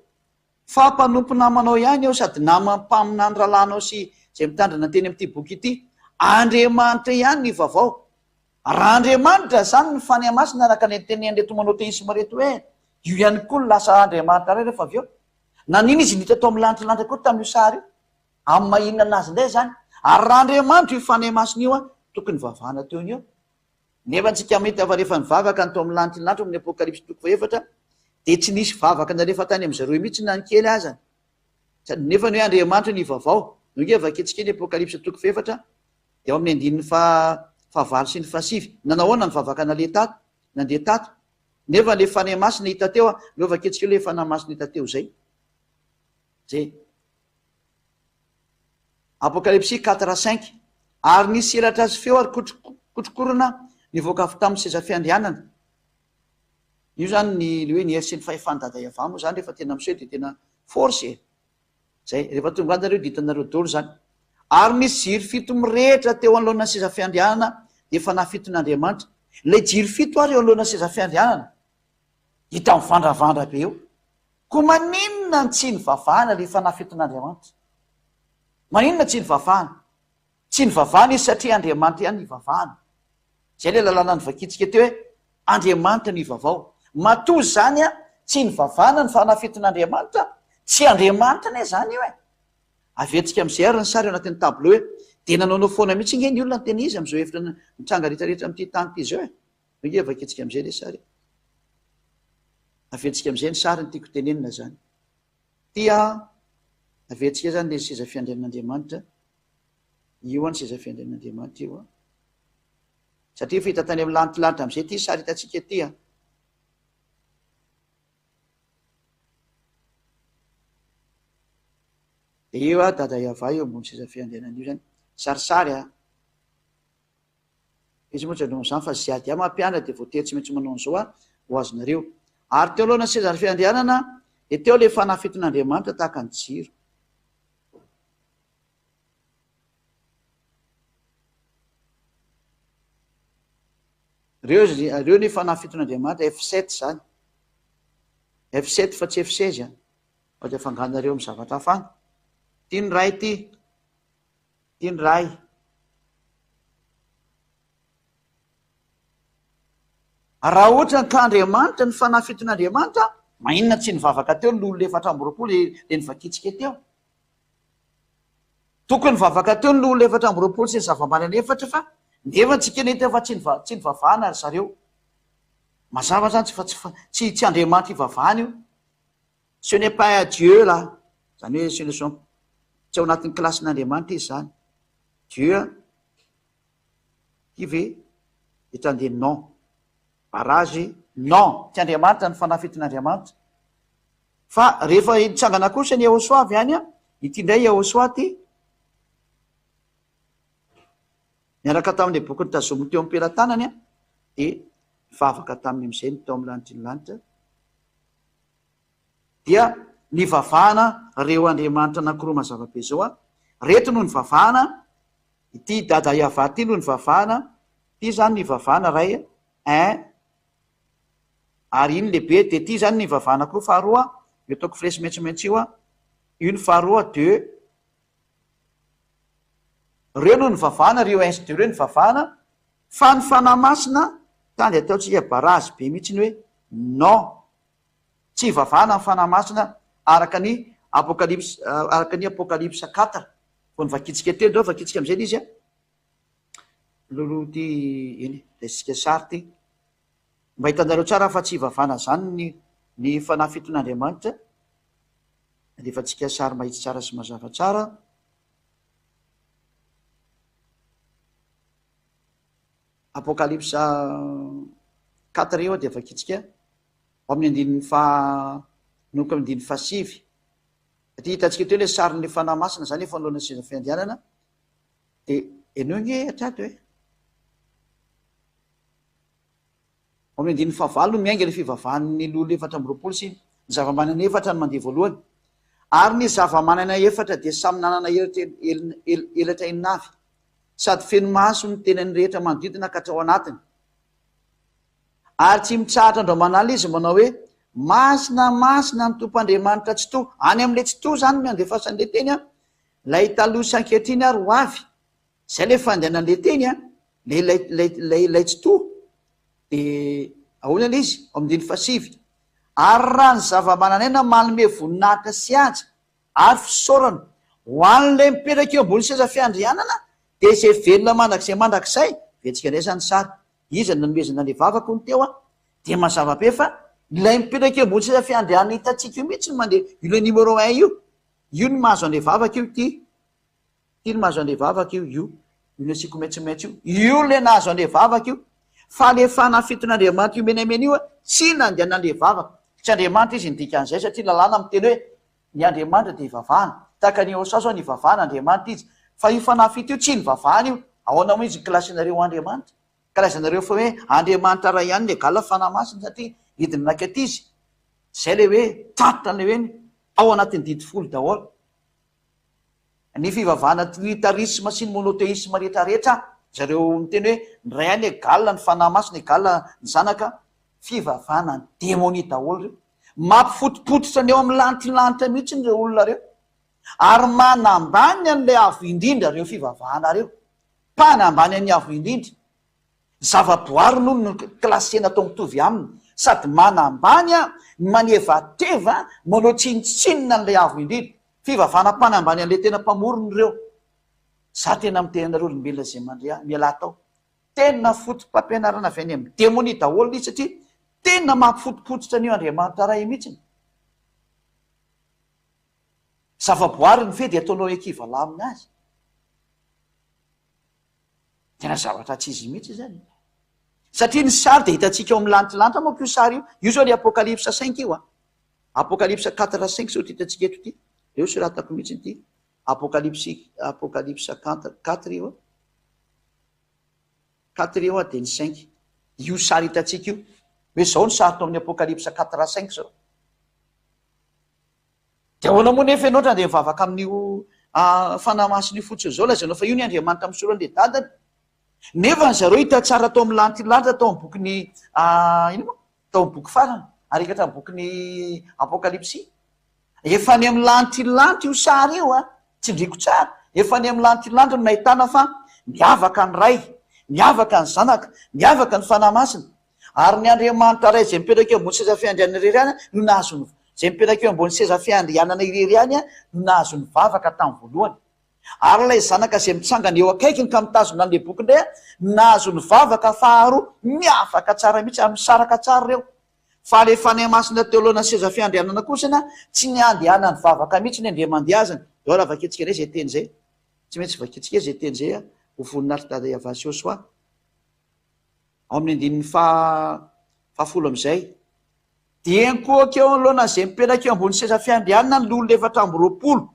Fa mpanompo namanao ihany aho sady naman'ny mpaminany rahalahinao sy izay mitandrina ny teny amin'ity boky ity. Andriamanitra ihany ny vaovao. Raha Andriamanitra izany ny Fanahy Masina araka ny tenenin'ireto monotheisme ireto hoe io ihany koa no lasa Andriamanitra iray rehefa avy eo. Nanina izy niditra tao amin'ny lanitra lanitra koa tamin'io sary io? Amin'ny maha inona anazy indray izany? Ary raha Andriamanitra io Fanahy Masina io an, tokony nivavahana teo ny eo. Nefa antsika mahita fa rehefa nivavaka ny tao amin'ny lanitry ny lanitra ao amin'ny Apokalypsy toko fahefatra dia tsy nisy vavaka nalefa tany amin-dry zareo mihitsy na ny kely azany. Nefa ny hoe Andriamanitra ny vaovao. No ange vakintsika ny Apokalypsy toko fahefatra dia ao amin'ny andininy faha fahavalo sy ny fahasivy. Nanao ahoana ny vavaka naleha tato, nandeha tato? Nefa ilay Fanahy Masina hita teo, aleo vakintsika ilay Fanahy Masina hita teo izay. Izay. Apokalypsy quatre cinq, Ary nisy elatra sy feo ary kotrokorana nivoaka avy tamin'ny seza fiandrianana. Io izany ny le hoe ny hery sy ny fahefan'i Dada Yavah moa izany rehefa tena miseho dia tena force e! Zay, rehefa tonga any nareo dia hitanareo daholo izany. Ary nisy jiro fito mirehitra teo anoloan'ny seza fiandrianana dia fanahy fiton'Andriamanitra. Ilay jiro fito ary eo anoloan'ny seza fiandrianana hita mivandravandra be eo. Koa maninona no tsy nivavahana ilay fanahy fetin'Andriamanitra? Maninona tsy nivavahana? Tsy nivavahana izy satria Andriamanitra ihany no ivavahana. Izay ilay lalàna novakintsika teo hoe Andriamanitra no ivavao. Matoa izany an, tsy nivavahana ny fanahy fetin'Andriamanitra, tsy Andriamanitra anie izany io e! Averintsika amin'izay ary ny sary ao anatin'ny tableau hoe dia nanaonao foana mihitsy ange ny olona ny tena izy amin'izao hevitra mitranga rehetrarehetra amin'ity tany ity izao e! Ange vakintsika amin'izay ilay sary e! Averintsika amin'izay ny sary ny tiako tenenina izany. Ity an, averintsika izany ilay seza fiandrianan'Andriamanitra. Io an ny seza fiandrianan'Andriamanitra io an. Satria efa hita tany amin'ny lanitra amin'izay ity sary hitantsika ity an. Dia io an, Dada Yavah eo ambony seza fiandrianana io izany. Sarisary an. Izy moa tsy hanao an'izany fa ziady ahy mampianatra dia voatery tsy maintsy manao an'izao aho ho azonareo. Ary teo alohan'ny sezan'ny fiandrianana dia teo ilay fanahy fiton'Andriamanitra tahaka ny jiro. Ireo, ireo ny fanahy fiton'Andriamanitra, F7 izany. F7 fa tsy F16 an. Fa dia afanganareo amin'ny zavatra hafa any. Ity ny Ray ity. Ity ny Ray. Raha ohatra ka Andriamanitra, ny fanahy fiton'Andriamanitra, maninona tsy nivavaka teo ny loholona 24 le novakintsika teo? Tokony nivavaka teo ny loholona 24 sy ny zava-manana efatra fa nefa tsika nety fa tsy tsy nivavahana ry zareo. Mazava zany tsy fa tsy tsy tsy Andriamanitra ivavahana io. Ce n'est pas un Dieu là, zany hoe ce ne sont tsy ao anatin'ny kilasin'Andriamanitra izy zany. Dieu an, ity ve? Eto andeha non. Barrage non, tsy Andriamanitra ny fanahy fetin'Andriamanitra. Fa rehefa nitsangana kosa ny Yahoshuah avy any an, ity indray Yahoshuah ity, niaraka tamin'ilay boky notazominy teo am-pelatanany an, dia nivavaka taminy amin'izay ny tao amin'ny lanitry ny lanitra. Dia nivavahana reo Andriamanitra anankiroa mazava be zao a! Reto no nivavahana, ity Dada Yavah ity no nivavahana, ity zany nivavahana ray un, ary iny lehibe, dia ity zany nivavahana koa faharoa, io ataoko flesy maitsomaitso io a! Io ny faharoa deux. Reo no nivavahana, reo un sy deux reo nivavahana, fa ny Fanahy Masina tany ataontsika barazy be mihitsy ny hoe non, tsy ivavahana ny Fanahy Masina araka ny Apocalypse, araka ny Apocalypse quatre vao novakintsika teo, ndao vakintsika amizay le izy an, loloha ty eny e, raisintsika sary ty, mba hitanareo tsara fa tsy ivavahana zany ny ny Fanahy fiton'Andriamanitra. Alefantsika sary mahitsy tsara sy mazava tsara. Apokalypsa quatre eo dia vakintsika ao amin'ny andininy faha nomboka amin'ny andininy fahasivy. Aty hitantsika teo ilay sarin'ny Fanahy Masina izany efa anoloana seza fiandrianana. Dia henoy nge hatrato e. Ao amin'ny andininy fahavalo no miainga ilay fivavahan'ny loholona 24 sy ny zavamanana efatra no mandeha voalohany. Ary ny zavamanana efatra dia samy nanana elatra enina avy, sady feno maso ny tenany rehetra manodidina ka hatrao anatiny. Ary tsy mitsahatra andro aman'alina izy manao hoe, Masina, masina ny Tompo Andriamanitra Tsitoha. Any amin'ilay Tsitoha izany no andefasan'ilay teny an, ilay taloha sy ankehitriny ary ho avy. Zay le fandehanan'le teny an, le ilay ilay ilay ilay tsy to de ahoana le izy? Ao amin'ny andininy fahasivy, Ary raha ny zava-manan'aina manome voninahitra sy haja ary fisaorana ho an'ilay mipetraka eo ambony seza fiandrianana, dia izay velona mandrakizay mandrakizay, vetsika indray izany sary, iza no nanomezana an'ilay vavaka hono teo an, dia mazava be fa ilay mipetraka eo ambony seza fiandrianana hitantsika io mihitsy no mandeha, io ilay numéro un io, io no mahazo an'ilay vavaka io ity. Ity no mahazo anle vavaka io, io, io nasiako maitsomaitso io, io le nahazo anle vavaka io, fa le fanafiton'Andriamanitra io menamena io tsy nandehananle vavaka, tsy Andriamanitra izy ny dikan'izay satria lalàna miteny hoe ny Andriamanitra dia ivavahana, tahaka ny Osa zao nivavahana Andriamanitra izy, fa io fanafito io tsy nivavahana io, ahoana moa izy ni-classer-nareo ho Andriamanitra? Ka lazainareo fa hoe Andriamanitra ray ihany ny egal Fanahy Masina satria nidina nakaty izy, zay le hoe tratra an'le hoe ao anatin'ny didy folo daholo. Ny fivavahana trinitarisme sy ny monotheisme rehetra rehetra, zareo miteny hoe ny Ray ihany egal ny Fanahy Masina egal ny Zanaka, fivavahana demonia daholo ireo. Mampifotopototra ny eo amin'ny lantilanitra mihitsy ireo olona ireo. Ary manambany an'ilay Avo Indrindra ireo fivavahana ireo. Mpanambany an'ny Avo Indrindra. Zava-boary noho no classena atao mitovy aminy. Sady manambany ny manevateva manao tsinontsinona an'ilay Avo Indrindra. Fivavahana mpanambany an'ilay tena mpamorona ireo. Za tena miteny anareo olombelona izay mandre ahy, mialà tao. Tena foto-pampianarana avy any amin'ny demonia daholo ilay izy satria tena mampifotopototra an'io Andriamanitra Ray mihitsiny. Zava-boary ny fe dia ataonao ekivalan aminazy. Tena zavatra tsy izy mihitsy izany. Satria ny sary dia hitantsika ao amin'ny lantilanitra manko io sary io. Io izao ilay Apokalypsa cinq io an. Apokalypsa quatre cinq izao ity hitantsika eto ity. Eo soratako mihitsy ity. Apokalypsy Apokalypsa quatre io an. Quatre io an dia ny cinq. Io sary hitantsika io. Hoe izao ny sary tao amin'ny Apokalypsa quatre cinq izao. Dia ahoana moa nefa ianao raha andeha hivavaka amin'io Fanahy Masina io fotsiny izao, lazainao fa io ny Andriamanitra misolo an'ilay dadany. Nefa ny zareo hita tsara tao amin'ny lantilanitra tao amin'ny bokin'ny inona moa? Tao amin'ny boky farany, ary hita hatramin'ny bokin'ny Apokalypsy. Efa any amin'ny lantilanitra io sary io an, tsindriako tsara, efa any amin'ny lantilanitra no nahitana fa miavaka ny Ray, miavaka ny Zanaka, miavaka ny Fanahy Masina. Ary ny Andriamanitra Ray izay mipetraka eo ambony seza fiandrianana irery ihany no nahazo ny, izay mipetraka eo ambony seza fiandrianana irery ihany no nahazo ny vavaka tamin'ny voalohany. Ary ilay Zanaka izay mitsangana eo akaikiny ka mitazona an'ilay boky indray no nahazo ny vavaka faharoa. Miavaka tsara mihitsy ary misaraka tsara ireo. Fa ilay Fanahy Masina teo anoloan'ny seza fiandrianana kosa tsy niandehana nivavaka mihitsy ny Andriamandiazany. Daholo raha vakintsika indray izay teny izay. Tsy maintsy vakintsika izay teny izay ho voninahitr'i Dada Yavah sy Yosua. Ao amin'ny andininy faha fahafolo amin'izay. Dia nikohaka eo anoloanan'izay mipetraka eo ambony seza fiandrianana ny loholona 24.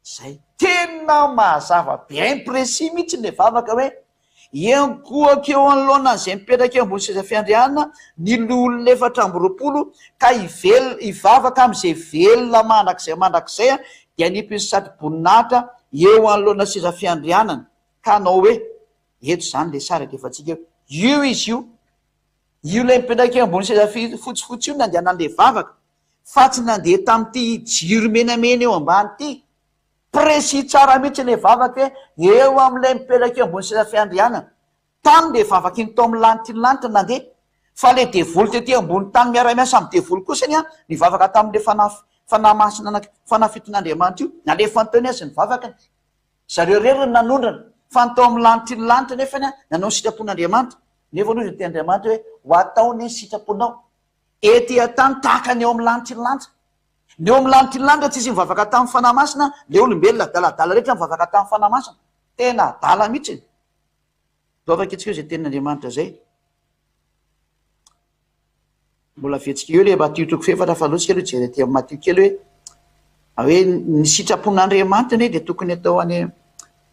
Izay tena mazava bien précis mihitsy ilay vavaka hoe hiankohoka eo anoloanan'izay mipetraka eo ambony seza fiandrianana ny loholona 24 ka hivel hivavaka amin'izay velona mandrakizay mandrakizay dia hanipy ny satroboninahitra eo anoloana seza fiandrianana ka hanao hoe Eto izany ilay sary alefantsika eo. Io izy io. Io ilay mipetraka eo ambony seza fotsifotsy io no nandehanan'ilay vavaka. Fa tsy nandeha tamin'ity jiro menamena eo ambany ity. Précis tsara mihitsy ilay vavaka hoe eo amin'ilay mipetraka eo ambony seza fiandrianana. Tany ilay vavaka iny tao amin'ny lanitra iny lanitra nandeha. Fa ilay devoly tety ambony tany miara-miasa amin'ny devoly kosany an, nivavaka tamin'ilay fanahy fanahy masina anaky fanahy fiton'Andriamanitra io. Nalefany teo ny azy ny vavakany. Zareo irery no nanondrana. Fa ny tao amin'ny lanitra iny lanitra nefany an, nanao ny sitrapon'Andriamanitra. Nefa aloha izay tenin'Andriamanitra hoe ho atao anie ny sitraponao. Ety an-tany tahaka ny eo amin'ny lanitry ny lanitra. Ny eo amin'ny lanitry ny lanitra tsisy mivavaka tamin'ny Fanahy Masina, le olombelona adaladala rehetra mivavaka tamin'ny Fanahy Masina. Tena adala mihitsy e. Mivavaka etsika eo izay tenin'Andriamanitra izay. Mbola vetsika eo le Matio toko fahefatra fa aloha tsika aloha hijery aty amin'ny Matio kely hoe hoe ny sitrapon'Andriamanitra anie dia tokony atao any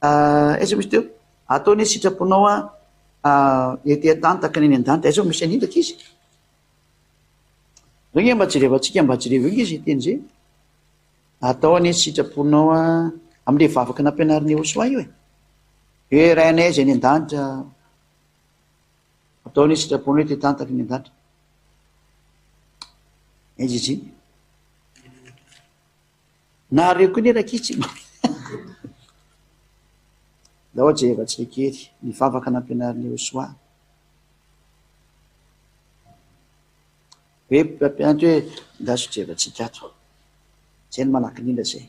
aiza misy teo? Atao anie sitraponao a ety an-tany tahaka ny any an-danitra. Aiza misy an'iny rankizy? Zao nge mba jerevantsika mba jereo eo nge zay teny zay. Atao anie ny sitraponao a amle vavaka nampianarin'i Yehosua io e. Hoe Rainay izay any an-danitra, atao anie ny sitraponao ety an-tany tahaka ny any an-danitra. Aiza izy iny? Nareo koa anie rankizy tsy mba Ndao jerevantsika kely ny vavaka nampianarin'i Yehosua. Hoe mpampianatra hoe andraso jerevantsika ato. Zay no malaky indrindra zay.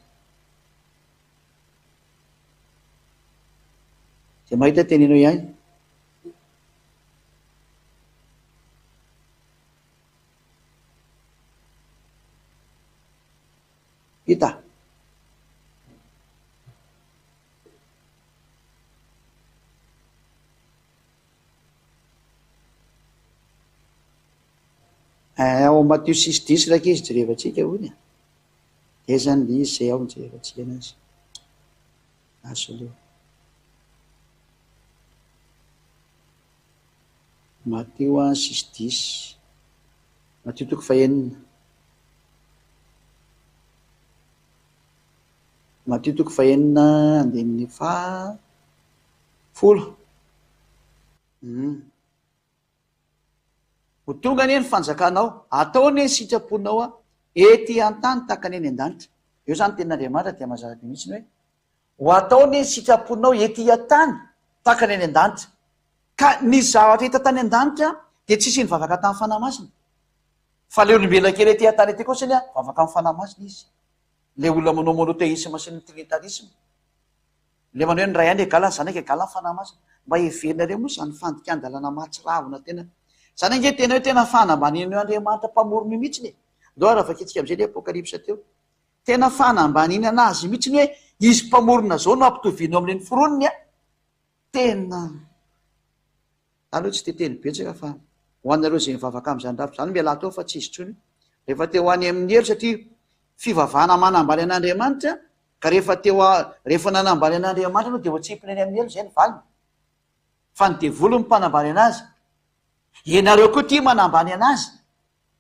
Zay mahita teneno ihany. Hita. Eh, ao Matio six dix ilay izy jerevantsika hono e. Zay zany le izy zay ao no jerevantsika anazy. Asa aloha. Matio a six dix. Matio toko fahenina. Matio toko fahenina andininy faha folo. Humm. Ho tonga anie ny fanjakanao, atao anie ny sitraponao ety an-tany tahaka ny any an-danitra. Eo izany ny tenin'Andriamanitra dia mazava be mihitsy ny hoe, ho atao anie ny sitraponao ety an-tany tahaka ny any an-danitra. Ka ny zavatra hita tany an-danitra dia tsisy nivavaka tamin'ny Fanahy Masina. Fa ilay olombelona kely ety an-tany ety kosa anie mivavaka amin'ny Fanahy Masina izy. Ilay olona manao monothéisme sy ny trinitarisme. Ilay manao hoe ny Ray ihany égale ny Zanaka égale ny Fanahy Masina. Mba heverinareo moa izany fandikan-dalàna mahatsiravina tena. Izany ange tena hoe tena fanambaniana io Andriamanitra mpamorona io mihitsiny e. Ndao ary vakintsika amin'izay ilay Apokalypsa teo. Tena fanambaniana anazy mihitsiny hoe izy mpamorona izao no ampitovianao amin'ilay noforoniny a. Tena. Za aloha tsy te teny betsaka fa ho anareo izay mivavaka amin'izany rafitra izany mialà tao fa tsy izy intsony. Rehefa te ho any amin'ny helo satria fivavahana manambany an'Andriamanitra ka rehefa te ho rehefa nanambany an'Andriamanitra ianao dia ho atsipiny any amin'ny helo izay ny valiny. Fa ny devoly no mpanambany anazy. Ianareo koa tia manambany anazy.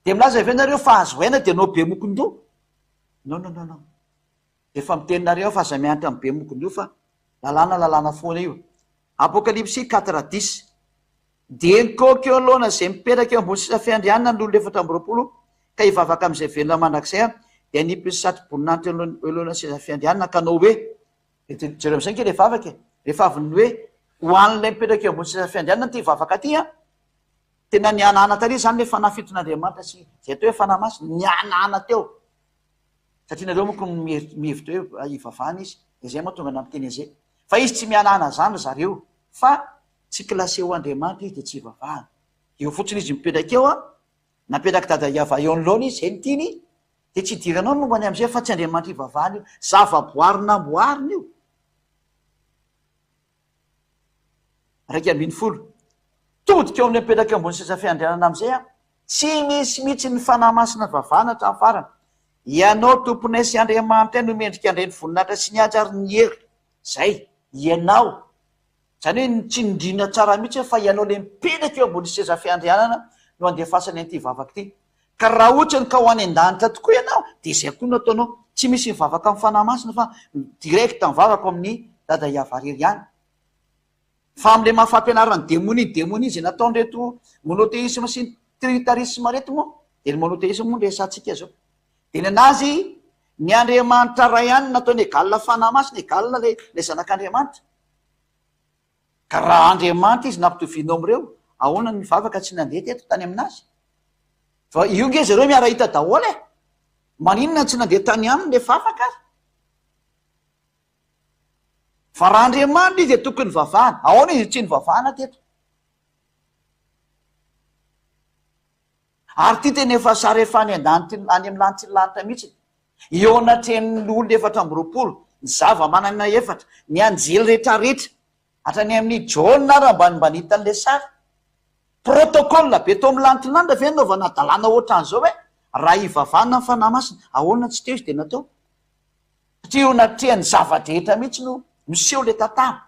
Dia milaza ve nareo fa azo aina dia anao be mokondoha? Non non non non. Efa miteny nareo aho fa aza miantra amin'ny be mokondoha fa lalàna lalàna foana io. Apokalypsy quatre dix. Dia nikaoka eo anoloana izay mipetraka eo ambony seza fiandrianana ny olona 24 ka hivavaka amin'izay velona mandrakizay aho, dia hanipy ny satroboninahitra eo anoloan'ny seza fiandrianana ka hanao hoe, Dia jereo amin'izay ange ilay vavaka e! Rehefa avy ny hoe ho an'ilay mipetraka eo ambony seza fiandrianana ity vavaka ity an, tena nihanahana tary izany ilay fanahy fiton'Andriamanitra sy izay atao hoe fanahy masina, nihanahana teo. Satria nareo manko mihevitra hoe hivavahana izy, dia izay mahatonga nampiteny an'izay. Fa izy tsy mihanahana zany ry zareo fa tsy classé ho Andriamanitra izy dia tsy hivavahana. Eo fotsiny izy mipetraka eo an, napetrak'i Dada Yava eo anoloana izy, izay no tiany, dia tsy idiranao ny momba ny amin'izay fa tsy Andriamanitra ivavahana io, zavaboary namboarina io. 11. Todika eo amin'ny apetraka eo ambony seza fiandrianana amin'izay aho. Tsy misy mihitsy ny Fanahy Masina vavahana hatramin'ny farany. Ianao Tomponay sy Andriamanitray no mendrika handray ny voninahitra sy ny haja ary ny hery. Izay. Ianao. Izany hoe nitsindriana tsara mihitsy hoe fa ianao ilay mipetraka eo ambony seza fiandrianana no andefasany an'ity vavaka ity. Ka raha ohatrany ka ho any an-danitra tokoa ianao dia izay koa no ataonao. Tsy misy mivavaka amin'ny Fanahy Masina fa direct mivavaka ao amin'ny Dada Yavah irery ihany. Fa amin'ilay maha fampianaran'ny demonia ny demonia izay nataon'ireto monotheisme sy ny trinitarisme ireto moa dia ny monotheisme moa no resahantsika izao. Dia ny an'azy, ny Andriamanitra Ray ihany no nataony égal Fanahy Masina, égal ilay ilay Zanak'Andriamanitra. Ka raha Andriamanitra izy nampitovianao amin'ireo, ahoana ny vavaka tsy nandeha teto tany aminazy? Fa io nge zareo miara-hita daholo e! Maninona tsy nandeha tany aminy le vavaka ary? Fa raha Andriamanitra izy dia tokony nivavahana. Ahoana izy tsy nivavahana teto? Ary ity tena efa sary efa any an-danitra any amin'ny lanitry ny lanitra mihitsy. Eo anatrehan'ny olona 24, ny zava-manana efatra, ny anjely rehetrarehetra, hatrany amin'ny Jaona ary mba mba nahita an'ilay sary. Protocole be tao amin'ny lanitry ny lanitra ve nanaovana hadalana ohatran'izao hoe raha hivavahana ny Fanahy Masina, ahoana tsy teo izy dia natao? Satria eo anatrehan'ny zava-drehetra mihitsy no miseho ilay tantara.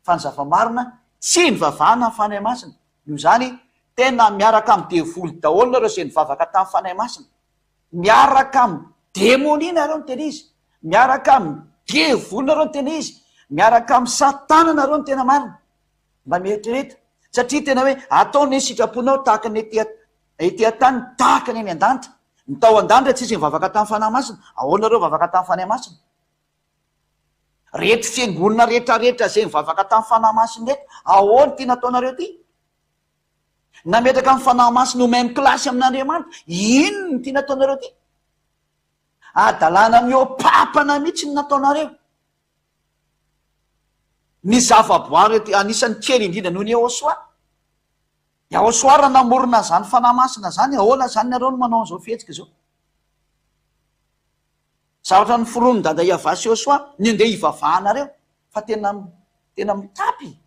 Fa ny zava-marina, tsy nivavahana ny Fanahy Masina. Noho izany, tena miaraka amin'ny devoly daholo nareo izay nivavaka tamin'ny Fanahy Masina. Miaraka amin'ny demonia nareo no tena izy. Miaraka amin'ny devoly nareo no tena izy. Miaraka amin'ny satana nareo no tena marina. Mba mieritrereta. Satria tena hoe atao ny sitraponao tahaka ny ety ety an-tany tahaka ny any an-danitra. Ny tao an-danitra tsisy nivavaka tamin'ny Fanahy Masina. Ahoana nareo vavaka tamin'ny Fanahy Masina? Reto fiangonana rehetra rehetra izay nivavaka tamin'ny Fanahy Masina reto, ahoana ity nataonareo ity? Nametraka ny Fanahy Masina ho même classe amin'Andriamanitra, inona ity nataonareo ity? Hadalana mihoa-papana mihitsy ny nataonareo. Ny zavaboary ety anisan'ny kely indrindra noho ny Yehosua. Yahosua raha namorona an'izany Fanahy Masina izany, ahoana izany nareo no manao an'izao fihetsika izao? Zavatra noforonin'i Dada Yavah sy Yosua ny andeha hivavahanareo fa tena tena mitapy.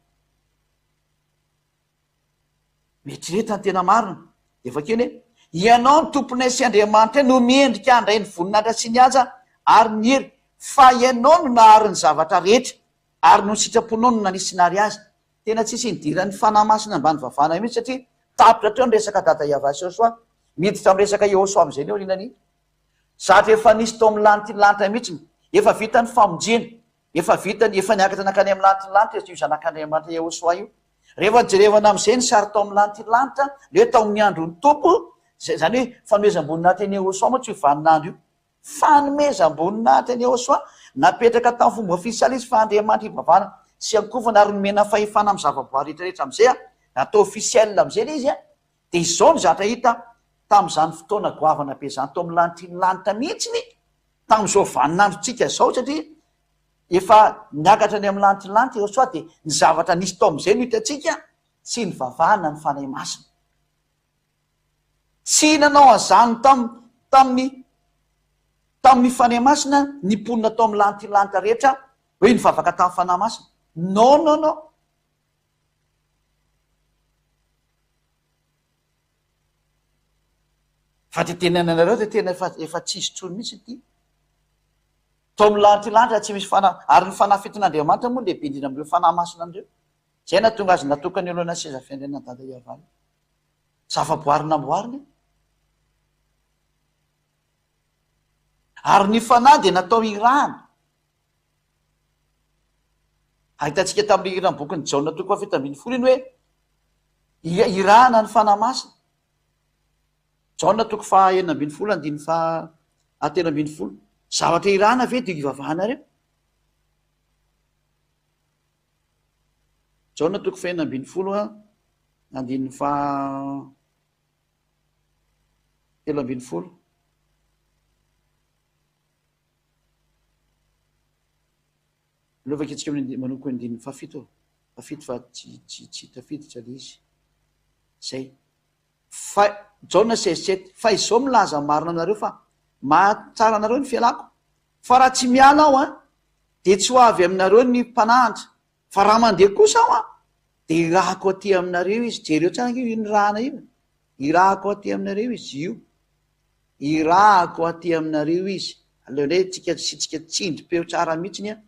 Mieritrereta ny tena marina. Dia vakeo ny hoe, Ianao no Tomponay sy Andriamanitray no mendrika handray ny voninahitra sy ny haja ary ny hery, fa Ianao no nahary ny zavatra rehetra, ary noho ny sitraponao no nanisinary azy. Tena tsisy nidiran'ny Fanahy Masina ambany vavana mihitsy satria tapitra hatreo ny resaka Dada Yavah sy Yosua. Miditra amin'ny resaka Yehosua amin'izay ny aorianan'iny. Zatra efa nisy tao amin'ny lanitry ny lanitra mihitsy. Efa vita ny famonjena. Efa vita ny, efa niakatra nankany amin'ny lanitry ny lanitra io Zanak'Andriamanitra Yehosua io. Rehefa jerevana amin'izay ny sary tao amin'ny lanitry ny lanitra, le hoe tao amin'ny andron'ny Tompo, izay, izany hoe fanomezam-boninahitra an'i Yehosua mantsy io vaninandro io. Fanomezam-boninahitra an'i Yehosua, napetraka tamin'ny fomba ofisialy izy fa Andriamanitra ivavahana sy ankohofana ary nomena fahefana amin'ny zavaboary rehetra rehetra amin'izay, natao officiel amin'izay ilay izy, Dia izao ny zatra hita tamin'izany fotoana goavana be izany tao amin'ny lanitry ny lanitra mihitsy ny tamin'izao vaninandrontsika izao satria efa niakatra any amin'ny lanitry ny lanitra Yehosua dia ny zavatra nisy tao amin'izay no hitantsika tsy nivavahana ny Fanahy Masina. Tsy nanao an'izany tam tamin'ny tamin'ny Fanahy Masina ny mponina tao amin'ny lanitry ny lanitra rehetra hoe nivavaka tamin'ny Fanahy Masina. Non non non. Fa ty tenenana anareo de tena efa efa tsisy tsony mihitsy ity. Tao amin'ny lanitra lanitra tsy misy fanahy ary ny fanahy fiton'Andriamanitra moa lehibe indrindra amin'ireo fanahy masina an'ireo. Zay nahatonga azy natokana eo alohan'ny seza fiandrianan'i Dada Iavah io. Zavaboary namboarina io. Ary ny fanahy dia natao hirahana. Ahitantsika tamin'ilay hiran'ny bokin'i Jaona toko faha-17 iny hoe irahana ny Fanahy Masina. Jaona toko faha-16 andininy faha-13. Zavatra irahana ve dia ivavahanareo? Jaona toko faha-16 andininy faha-13. Aleo vakintsika amin'ny andininy, manomboka amin'ny andininy fahafito, fahafito fa tsy, tsy, tsy tafiditra ilay izy. Izay. Fa, Jaona 16 sept, fa izao milaza marina aminareo fa mahatsara anareo ny fialako, fa raha tsy miala aho an, dia tsy ho avy aminareo ny mpananatra, fa raha mandeha kosa aho an, dia hirahako aty aminareo izy. Jereo tsara ange io nirahana io. Hirahako aty aminareo izy io. Irahako aty aminareo izy. Aleo indray tsika asiantsika tsindrim-peo tsara mihitsiny an!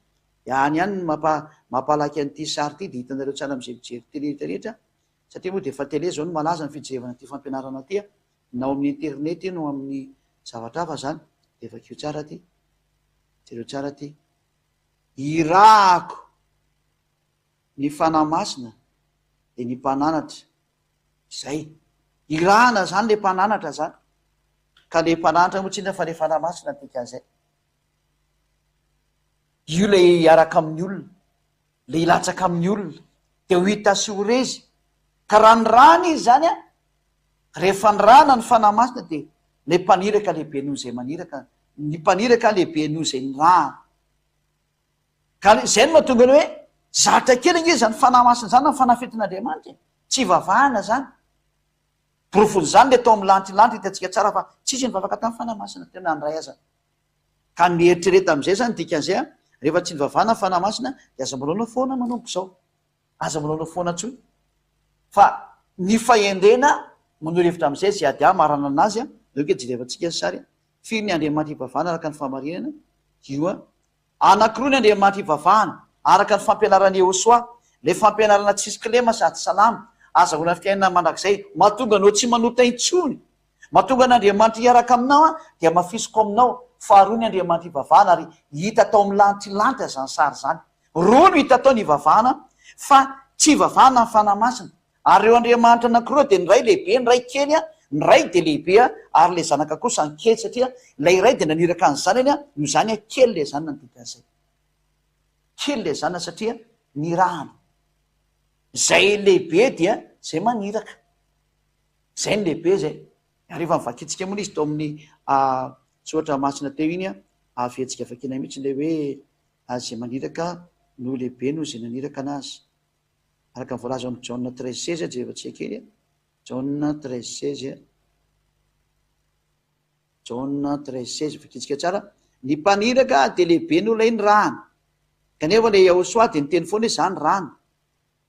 Dia any ihany ny mampa mampalaky an'ity sary ity dia hitanareo tsara amin'izay mijery télé rehetra rehetra satria moa dia efa télé izao no malaza ny fijerevana ity fampianarana ity an! Na ao amin'ny internet io no amin'ny zavatra hafa izany. Dia vakio tsara ity. Jereo tsara ity. Irahako ny Fanahy Masina dia ny mpananatra. Zay. Irahana zany le mpananatra zany. Ka le mpananatra moa tsy inona fa le Fanahy Masina ny dikan'izay. Io le hiaraka amin'ny olona, le hilatsaka amin'ny olona, de ho hita sy ho rezy. Ka raha nirahana izy zany an, rehefa nirahana ny Fanahy Masina dia le mpaniraka lehibe noho izay maniraka, ny mpaniraka lehibe noho izay nirahana. Ka izay no mahatonga ny hoe zatra kely ange izany Fanahy Masina izany amin'ny fanafetin'Andriamanitra e! Tsy ivavahana izany. Porofon'izany ilay tao amin'ny lantilanty hitantsika tsara fa tsisy nivavaka tamin'ny Fanahy Masina teo na ny iray aza. Ka mieritrereta amin'izay izany dikan'izay an, rehefa tsy nivavahana ny Fanahy Masina dia aza manaonao foana manomboka izao. Aza manaonao foana intsony. Fa ny fahendrena manoro hevitra amin'izay izay ady ahy marana anazy an, aleo ange jerevantsika ny sary an. Firy ny Andriamanitra ivavahana araka ny fahamarinana? Io an. Anankiroa ny Andriamanitra ivavahana, araka ny fampianaran'i Yehosua, ilay fampianarana tsisy kilema sady salama, azahoana fiainana mandrakizay, mahatonga anao tsy manota intsony, mahatonga an'Andriamanitra hiaraka aminao an, dia hamafisiko aminao, faharoa ny Andriamanitra ivavahana, ary hita tao amin'ny lantilanty izany sary izany. Roa no hita tao ny ivavahana, fa tsy ivavahana ny Fanahy Masina. Ary ireo Andriamanitra anankiroa dia ny iray lehibe, ny iray kely, ny Ray dia lehibe ary ilay Zanaka kosa ny kely satria ilay Ray dia naniraka ny Zanany, noho izany kely ilay Zanany ny dikan'izay. Kely ilay Zanany satria nirahana. Izay lehibe dia izay maniraka. Izay ny lehibe izay. Ary efa novakintsika moa ilay izy tao amin'ny soratra masina teo iny, averintsika vakiana mihitsy ilay hoe izay maniraka no lehibe noho izay naniraka anazy. Araka ny voalaza ao amin'ny Jaona 13 16, jerevantsika kely a. Jaona 13 16 a. Jaona 13 16, vakintsika tsara. Ny mpaniraka dia lehibe noho ilay nirahana. Kanefa ilay Yahosoa dia niteny foana hoe za nirahana.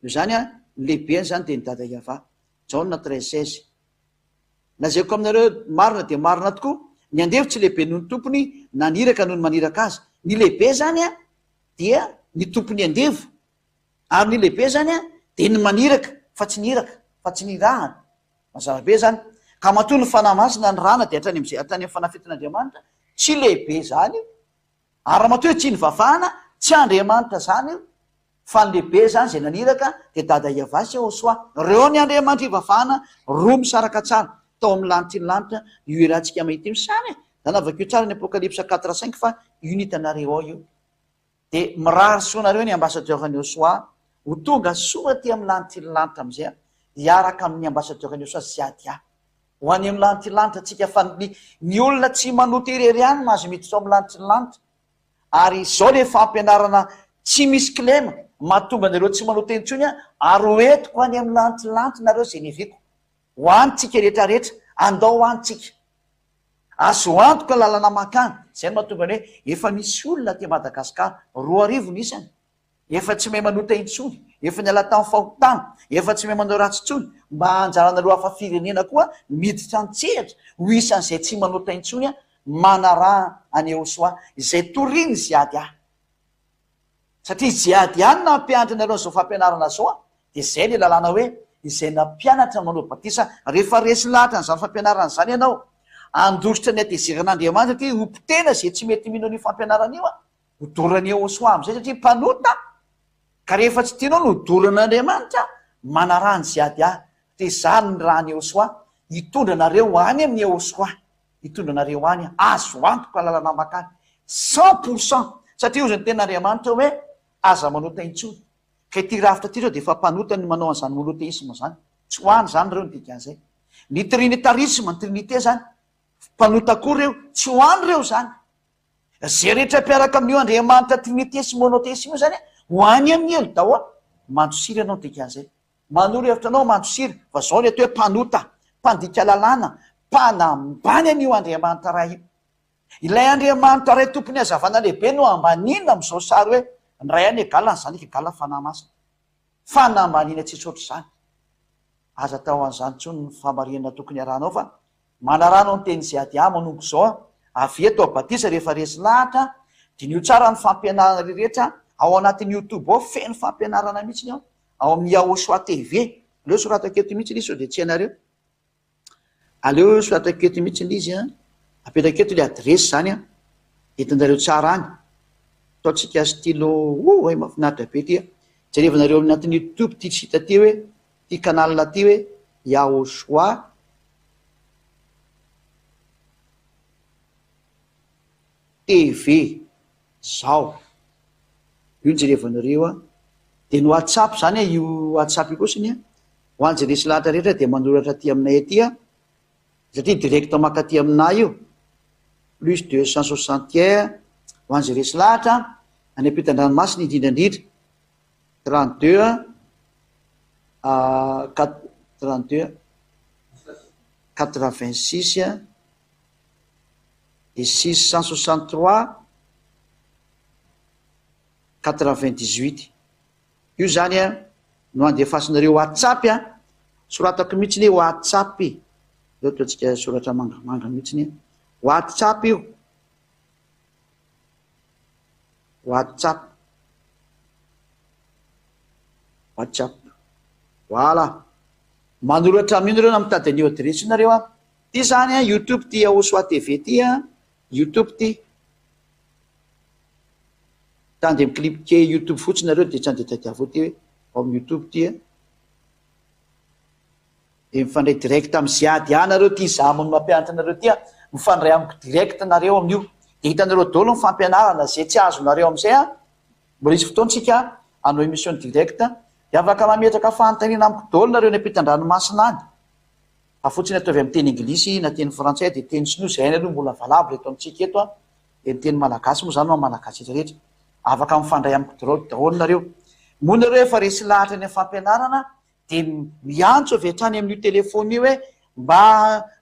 Noho izany a, ny lehibeny izany dia ny Dada Yavah. Jaona 13 16. Lazaiko aminareo marina dia marina tokoa, ny andevo tsy lehibe noho ny tompony, na ny iraka noho ny maniraka azy. Ny lehibe izany a, dia ny tompon'ny andevo. Ary ny lehibe zany an, dia ny maniraka fa tsy ny iraka, fa tsy ny irahana. Mazava be zany. Ka matoa ny Fanahy Masina nirahana dia hatrany amin'izay, hatrany amin'ny fanafetin'Andriamanitra, tsy lehibe zany io. Ary raha matoa hoe tsy nivavahana, tsy Andriamanitra zany io, fa ny lehibe zany izay naniraka dia Dada Yavah sy Yahoshuah. Reo ny Andriamanitra ivavahana, roa misaraka tsara, tao amin'ny lanitry ny lanitra, io iarahantsika mahita io ny sary e! Zany avakio tsara ny Apokalypsa 4 5 fa io ny hitanareo ao io. Dia mirary soa anareo ny ambassadeur ny Osoa ho tonga soa aty amin'ny lanitry ny lanitra amin'izay a, hiaraka amin'ny ambassadeur ny Osoa Ziadia. Ho any amin'ny lanitry ny lanitra tsika fa ny ny olona tsy manota irery ihany mahazo miditra ao amin'ny lanitry ny lanitra. Ary izao le fampianarana tsy misy kilema mahatonga anareo tsy manota intsony a, ary ho entiko any amin'ny lanitry ny lanitra nareo izay niriko. Ho any tsika rehetra rehetra, andao ho any tsika. Azo antoka lalana mankany. Izay no mahatonga ny hoe efa misy olona aty Madagascar, 2000 ny isany, efa tsy mahay manota intsony, efa niala tamin'ny fahotana, efa tsy mahay manao ratsy intsony, mba anjaranareo hafa firenena koa miditra an-tsehatra ho isan'izay tsy manota intsony manaraha an'i Yehosua izay torian'i Ziadia. Satria Ziadia no nampianatra anareo an'izao fampianarana izao Dia izay ilay lalàna hoe izay nampianatra manao batisa, rehefa resy lahatra an'izany fampianarana izany ianao, handositra ny hatezeran'Andriamanitra satria ho potehina izay tsy mety mino an'io fampianarana io, hodoran'i Yehosua amin'izay satria mpanota, ka rehefa tsy tianao ny hodoran'Andriamanitra, manaraha an'i Ziadia, satria izaho no nirahan'i Yehosua hitondra anareo any amin'i Yehosua, hitondra anareo any, azo antoka lalana mankany, 100%, satria hozy ny tenin'Andriamanitra hoe aza manota intsony. Ka ity rafitra ity zao dia efa mpanota ny manao an'izany monotheisme zany. Tsy ho any zany ireo ny dikan'izay. Ny trinitarisme, ny trinité zany, mpanota koa ireo, tsy ho any ireo zany. Izay rehetra mpiaraka amin'io Andriamanitra trinité sy monotheisme io zany, ho any amin'ny helo daholo. Mandosira ianao ny dikan'izay. Manoro hevitra anao mandosira, fa zao ny atao hoe mpanota, mpandika lalàna, mpanambany an'io Andriamanitra Ray io. Ilay Andriamanitra Ray Tompon'ny hazavana lehibe no ambaniana amin'izao sary hoe ny Ray any égale ny Zanaka égale ny Fanahy Masina. Fanambaniana tsisy ohatr'izany. Aza atao an'izany intsony ny famarinana tokony harahanao fa manarano ny teny Ziadia manomboka izao avy eto ao batisa rehefa resy lahatra diniho tsara ny fampianarana rehetra ao anatin'ny youtube ao feno fampianarana mihitsy ao ao amin'ny Yahoshua TV aleo soratako eto mihitsy ilay izy sao dia tsy hainareo. Aleo soratako eto mihitsy ilay izy an, apetrako eto ilay adiresy izany an, entinareo tsara any, ataontsika stylo, oh hay mahafinaritra be ity an, jerevanareo ao anatin'ny youtube ity site ity hoe, ity canal ity hoe Yahoshua. TV zao. Io no jerevanareo a. Dia ny WhatsApp zany a, io WhatsApp io kosa ny a, ho an'izay resy lahatra rehetra dia manoratra aty aminay aty a, satria direct mankaty aminay io, plus 261, ho an'izay resy lahatra, any ampitan-dranomasina indrindra indrindra, 32 a, quatre, 32, 86 et 663 98. Io zany a no andefasinareo WhatsApp a, soratako mihitsy ny hoe WhatsApp, aleo ataontsika soratra mangamanga mihitsy ny WhatsApp io, WhatsApp, WhatsApp, voilà, manoratra amin'io nareo na mitady an'io adiresy io nareo a, ty zany a YouTube ty Yahosoa TV ty a, YouTube ty. Tsy andeha mi-cliquer YouTube fotsiny nareo dia tsy andeha tadiavo ty hoe ao amin'ny YouTube ty a. Dia mifandray direct amin'ny Ziad ihany nareo ty, za no mampianatra anareo ty a, mifandray amiko direct nareo amin'io. Dia hitanareo daholo ny fampianarana izay tsy azonareo amin'izay a. Mbola hisy fotoana tsika hanao émission direct, dia afaka mametraka fanontaniana amiko daholo nareo any ampitan-dranomasina any. Fa fotsiny ataovy amin'ny teny anglisy na teny frantsay dia teny sinoa izay hainy aloha mbola valable eto amintsika eto a. Dia ny teny malagasy moa izany ho an'ny malagasy rehetra rehetra. Afaka mifandray amiko daholo daholo nareo. Moa nareo efa resy lahatra any amin'ny fampianarana dia miantso avy hatrany amin'io telephone io hoe mba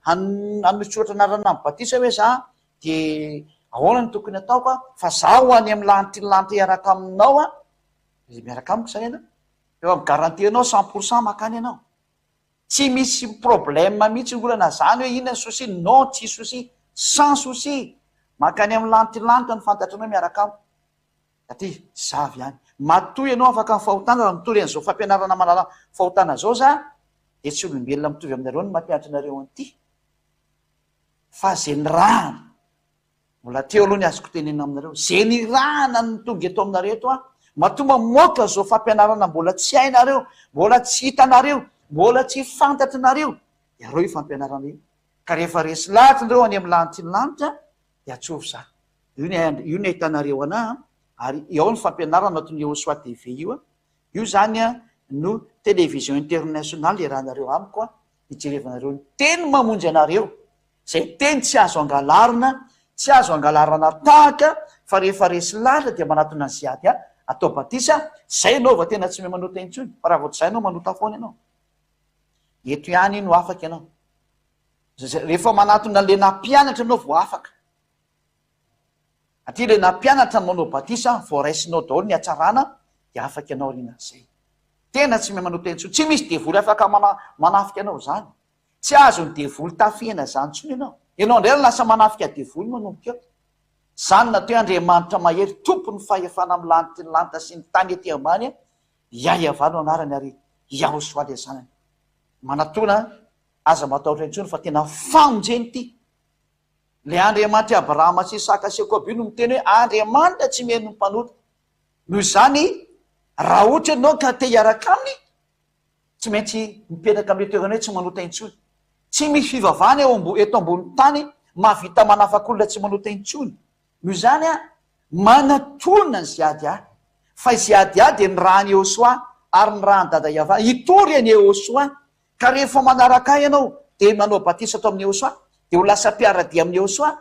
hanosoratra anarana amin'ny batisa hoe za dia ahoana no tokony ataoko a, fa za ho any amin'ny lanitry ny lanitra hiaraka aminao a, dia miaraka amiko izany ianao. Efa mi-garantie anao 100% makany ianao. Tsy misy problème mihitsy ny olana zany hoe inona ny souci, non tsy souci, sans souci, mankany amin'ny lantilanitra ny fantatranao miaraka amiko, satria za avy any. Matoa ianao afaka ny fahotana raha mitory an'izao fampianarana manala fahotana zao za dia tsy olombelona mitovy aminareo no mampianatra anareo an'ity fa ze nirahana. Mbola teo aloha ny azoko tenenina aminareo. Ze nirahana no tonga eto aminareo eto aho. Matoa mamoaka zao fampianarana mbola tsy hainareo, mbola tsy hitanareo, mbola tsy fantatrinareo, de areo io fampianarana io. Ka rehefa resy lahatra nareo any amin'ny lanitry ny lanitra de atsovy za. Io ny io ny ahitanareo anah an, ary ao ny fampianarana ato ny Yehosoa TV io an. Io zany an no télévision internationale iarahanareo amiko an, hijerevanareo ny teny mamonjy anareo. Izay teny tsy azo angalarina, tsy azo angalarana tahaka, fa rehefa resy lahatra dia manatona an'i Ziady atao batisa, zay ianao vao tena tsy mahay manota intsony, fa raha vao tsy zay ianao manota foana ianao. Eto ihany no afaka ianao. Rehefa manatona an'ilay nampianatra ianao vao afaka. Aty ilay nampianatra ny manao batisa, vao raisinao daholo ny hatsarana dia afaka ianao aorianan'izay. Tena tsy mahay manota intsony. Tsy misy devoly afaka manafika anao izany. Tsy azon'ny devoly tafihina zany intsony ianao. Ianao indray no lasa manafika devoly manomboka eo. Zany natao hoe Andriamanitra mahery, tompon'ny fahefana amin'ny lanitry ny lanitra sy ny tany ety ambany, Yahyaavah no anarany ary Yahoshua ilay zanany. Manatona, aza matahotra intsony fa tena famonjena ity. Ilay Andriamanitr'i Abrahama sy Isaka sy Jakoba io no miteny hoe Andriamanitra tsy mihaino ny mpanota. Noho izany, raha ohatra ianao ka te hiaraka aminy, Tsy maintsy mipetraka amin'ilay toerana hoe tsy manota intsony. Tsy misy fivavahana eo ambo eto ambony tany mahavita manafaka olona tsy manota intsony. Noho izany an, manatona ny Ziadia. Fa i Ziadia dia nirahan'i Yehosoa ary nirahan'i Dada Yavah hitory an'i Yehosoa. Ka rehefa manaraka ahy ianao dia manao batisa ato amin'i Yehosoa, dia ho lasa mpiara-dia amin'i Yehosoa.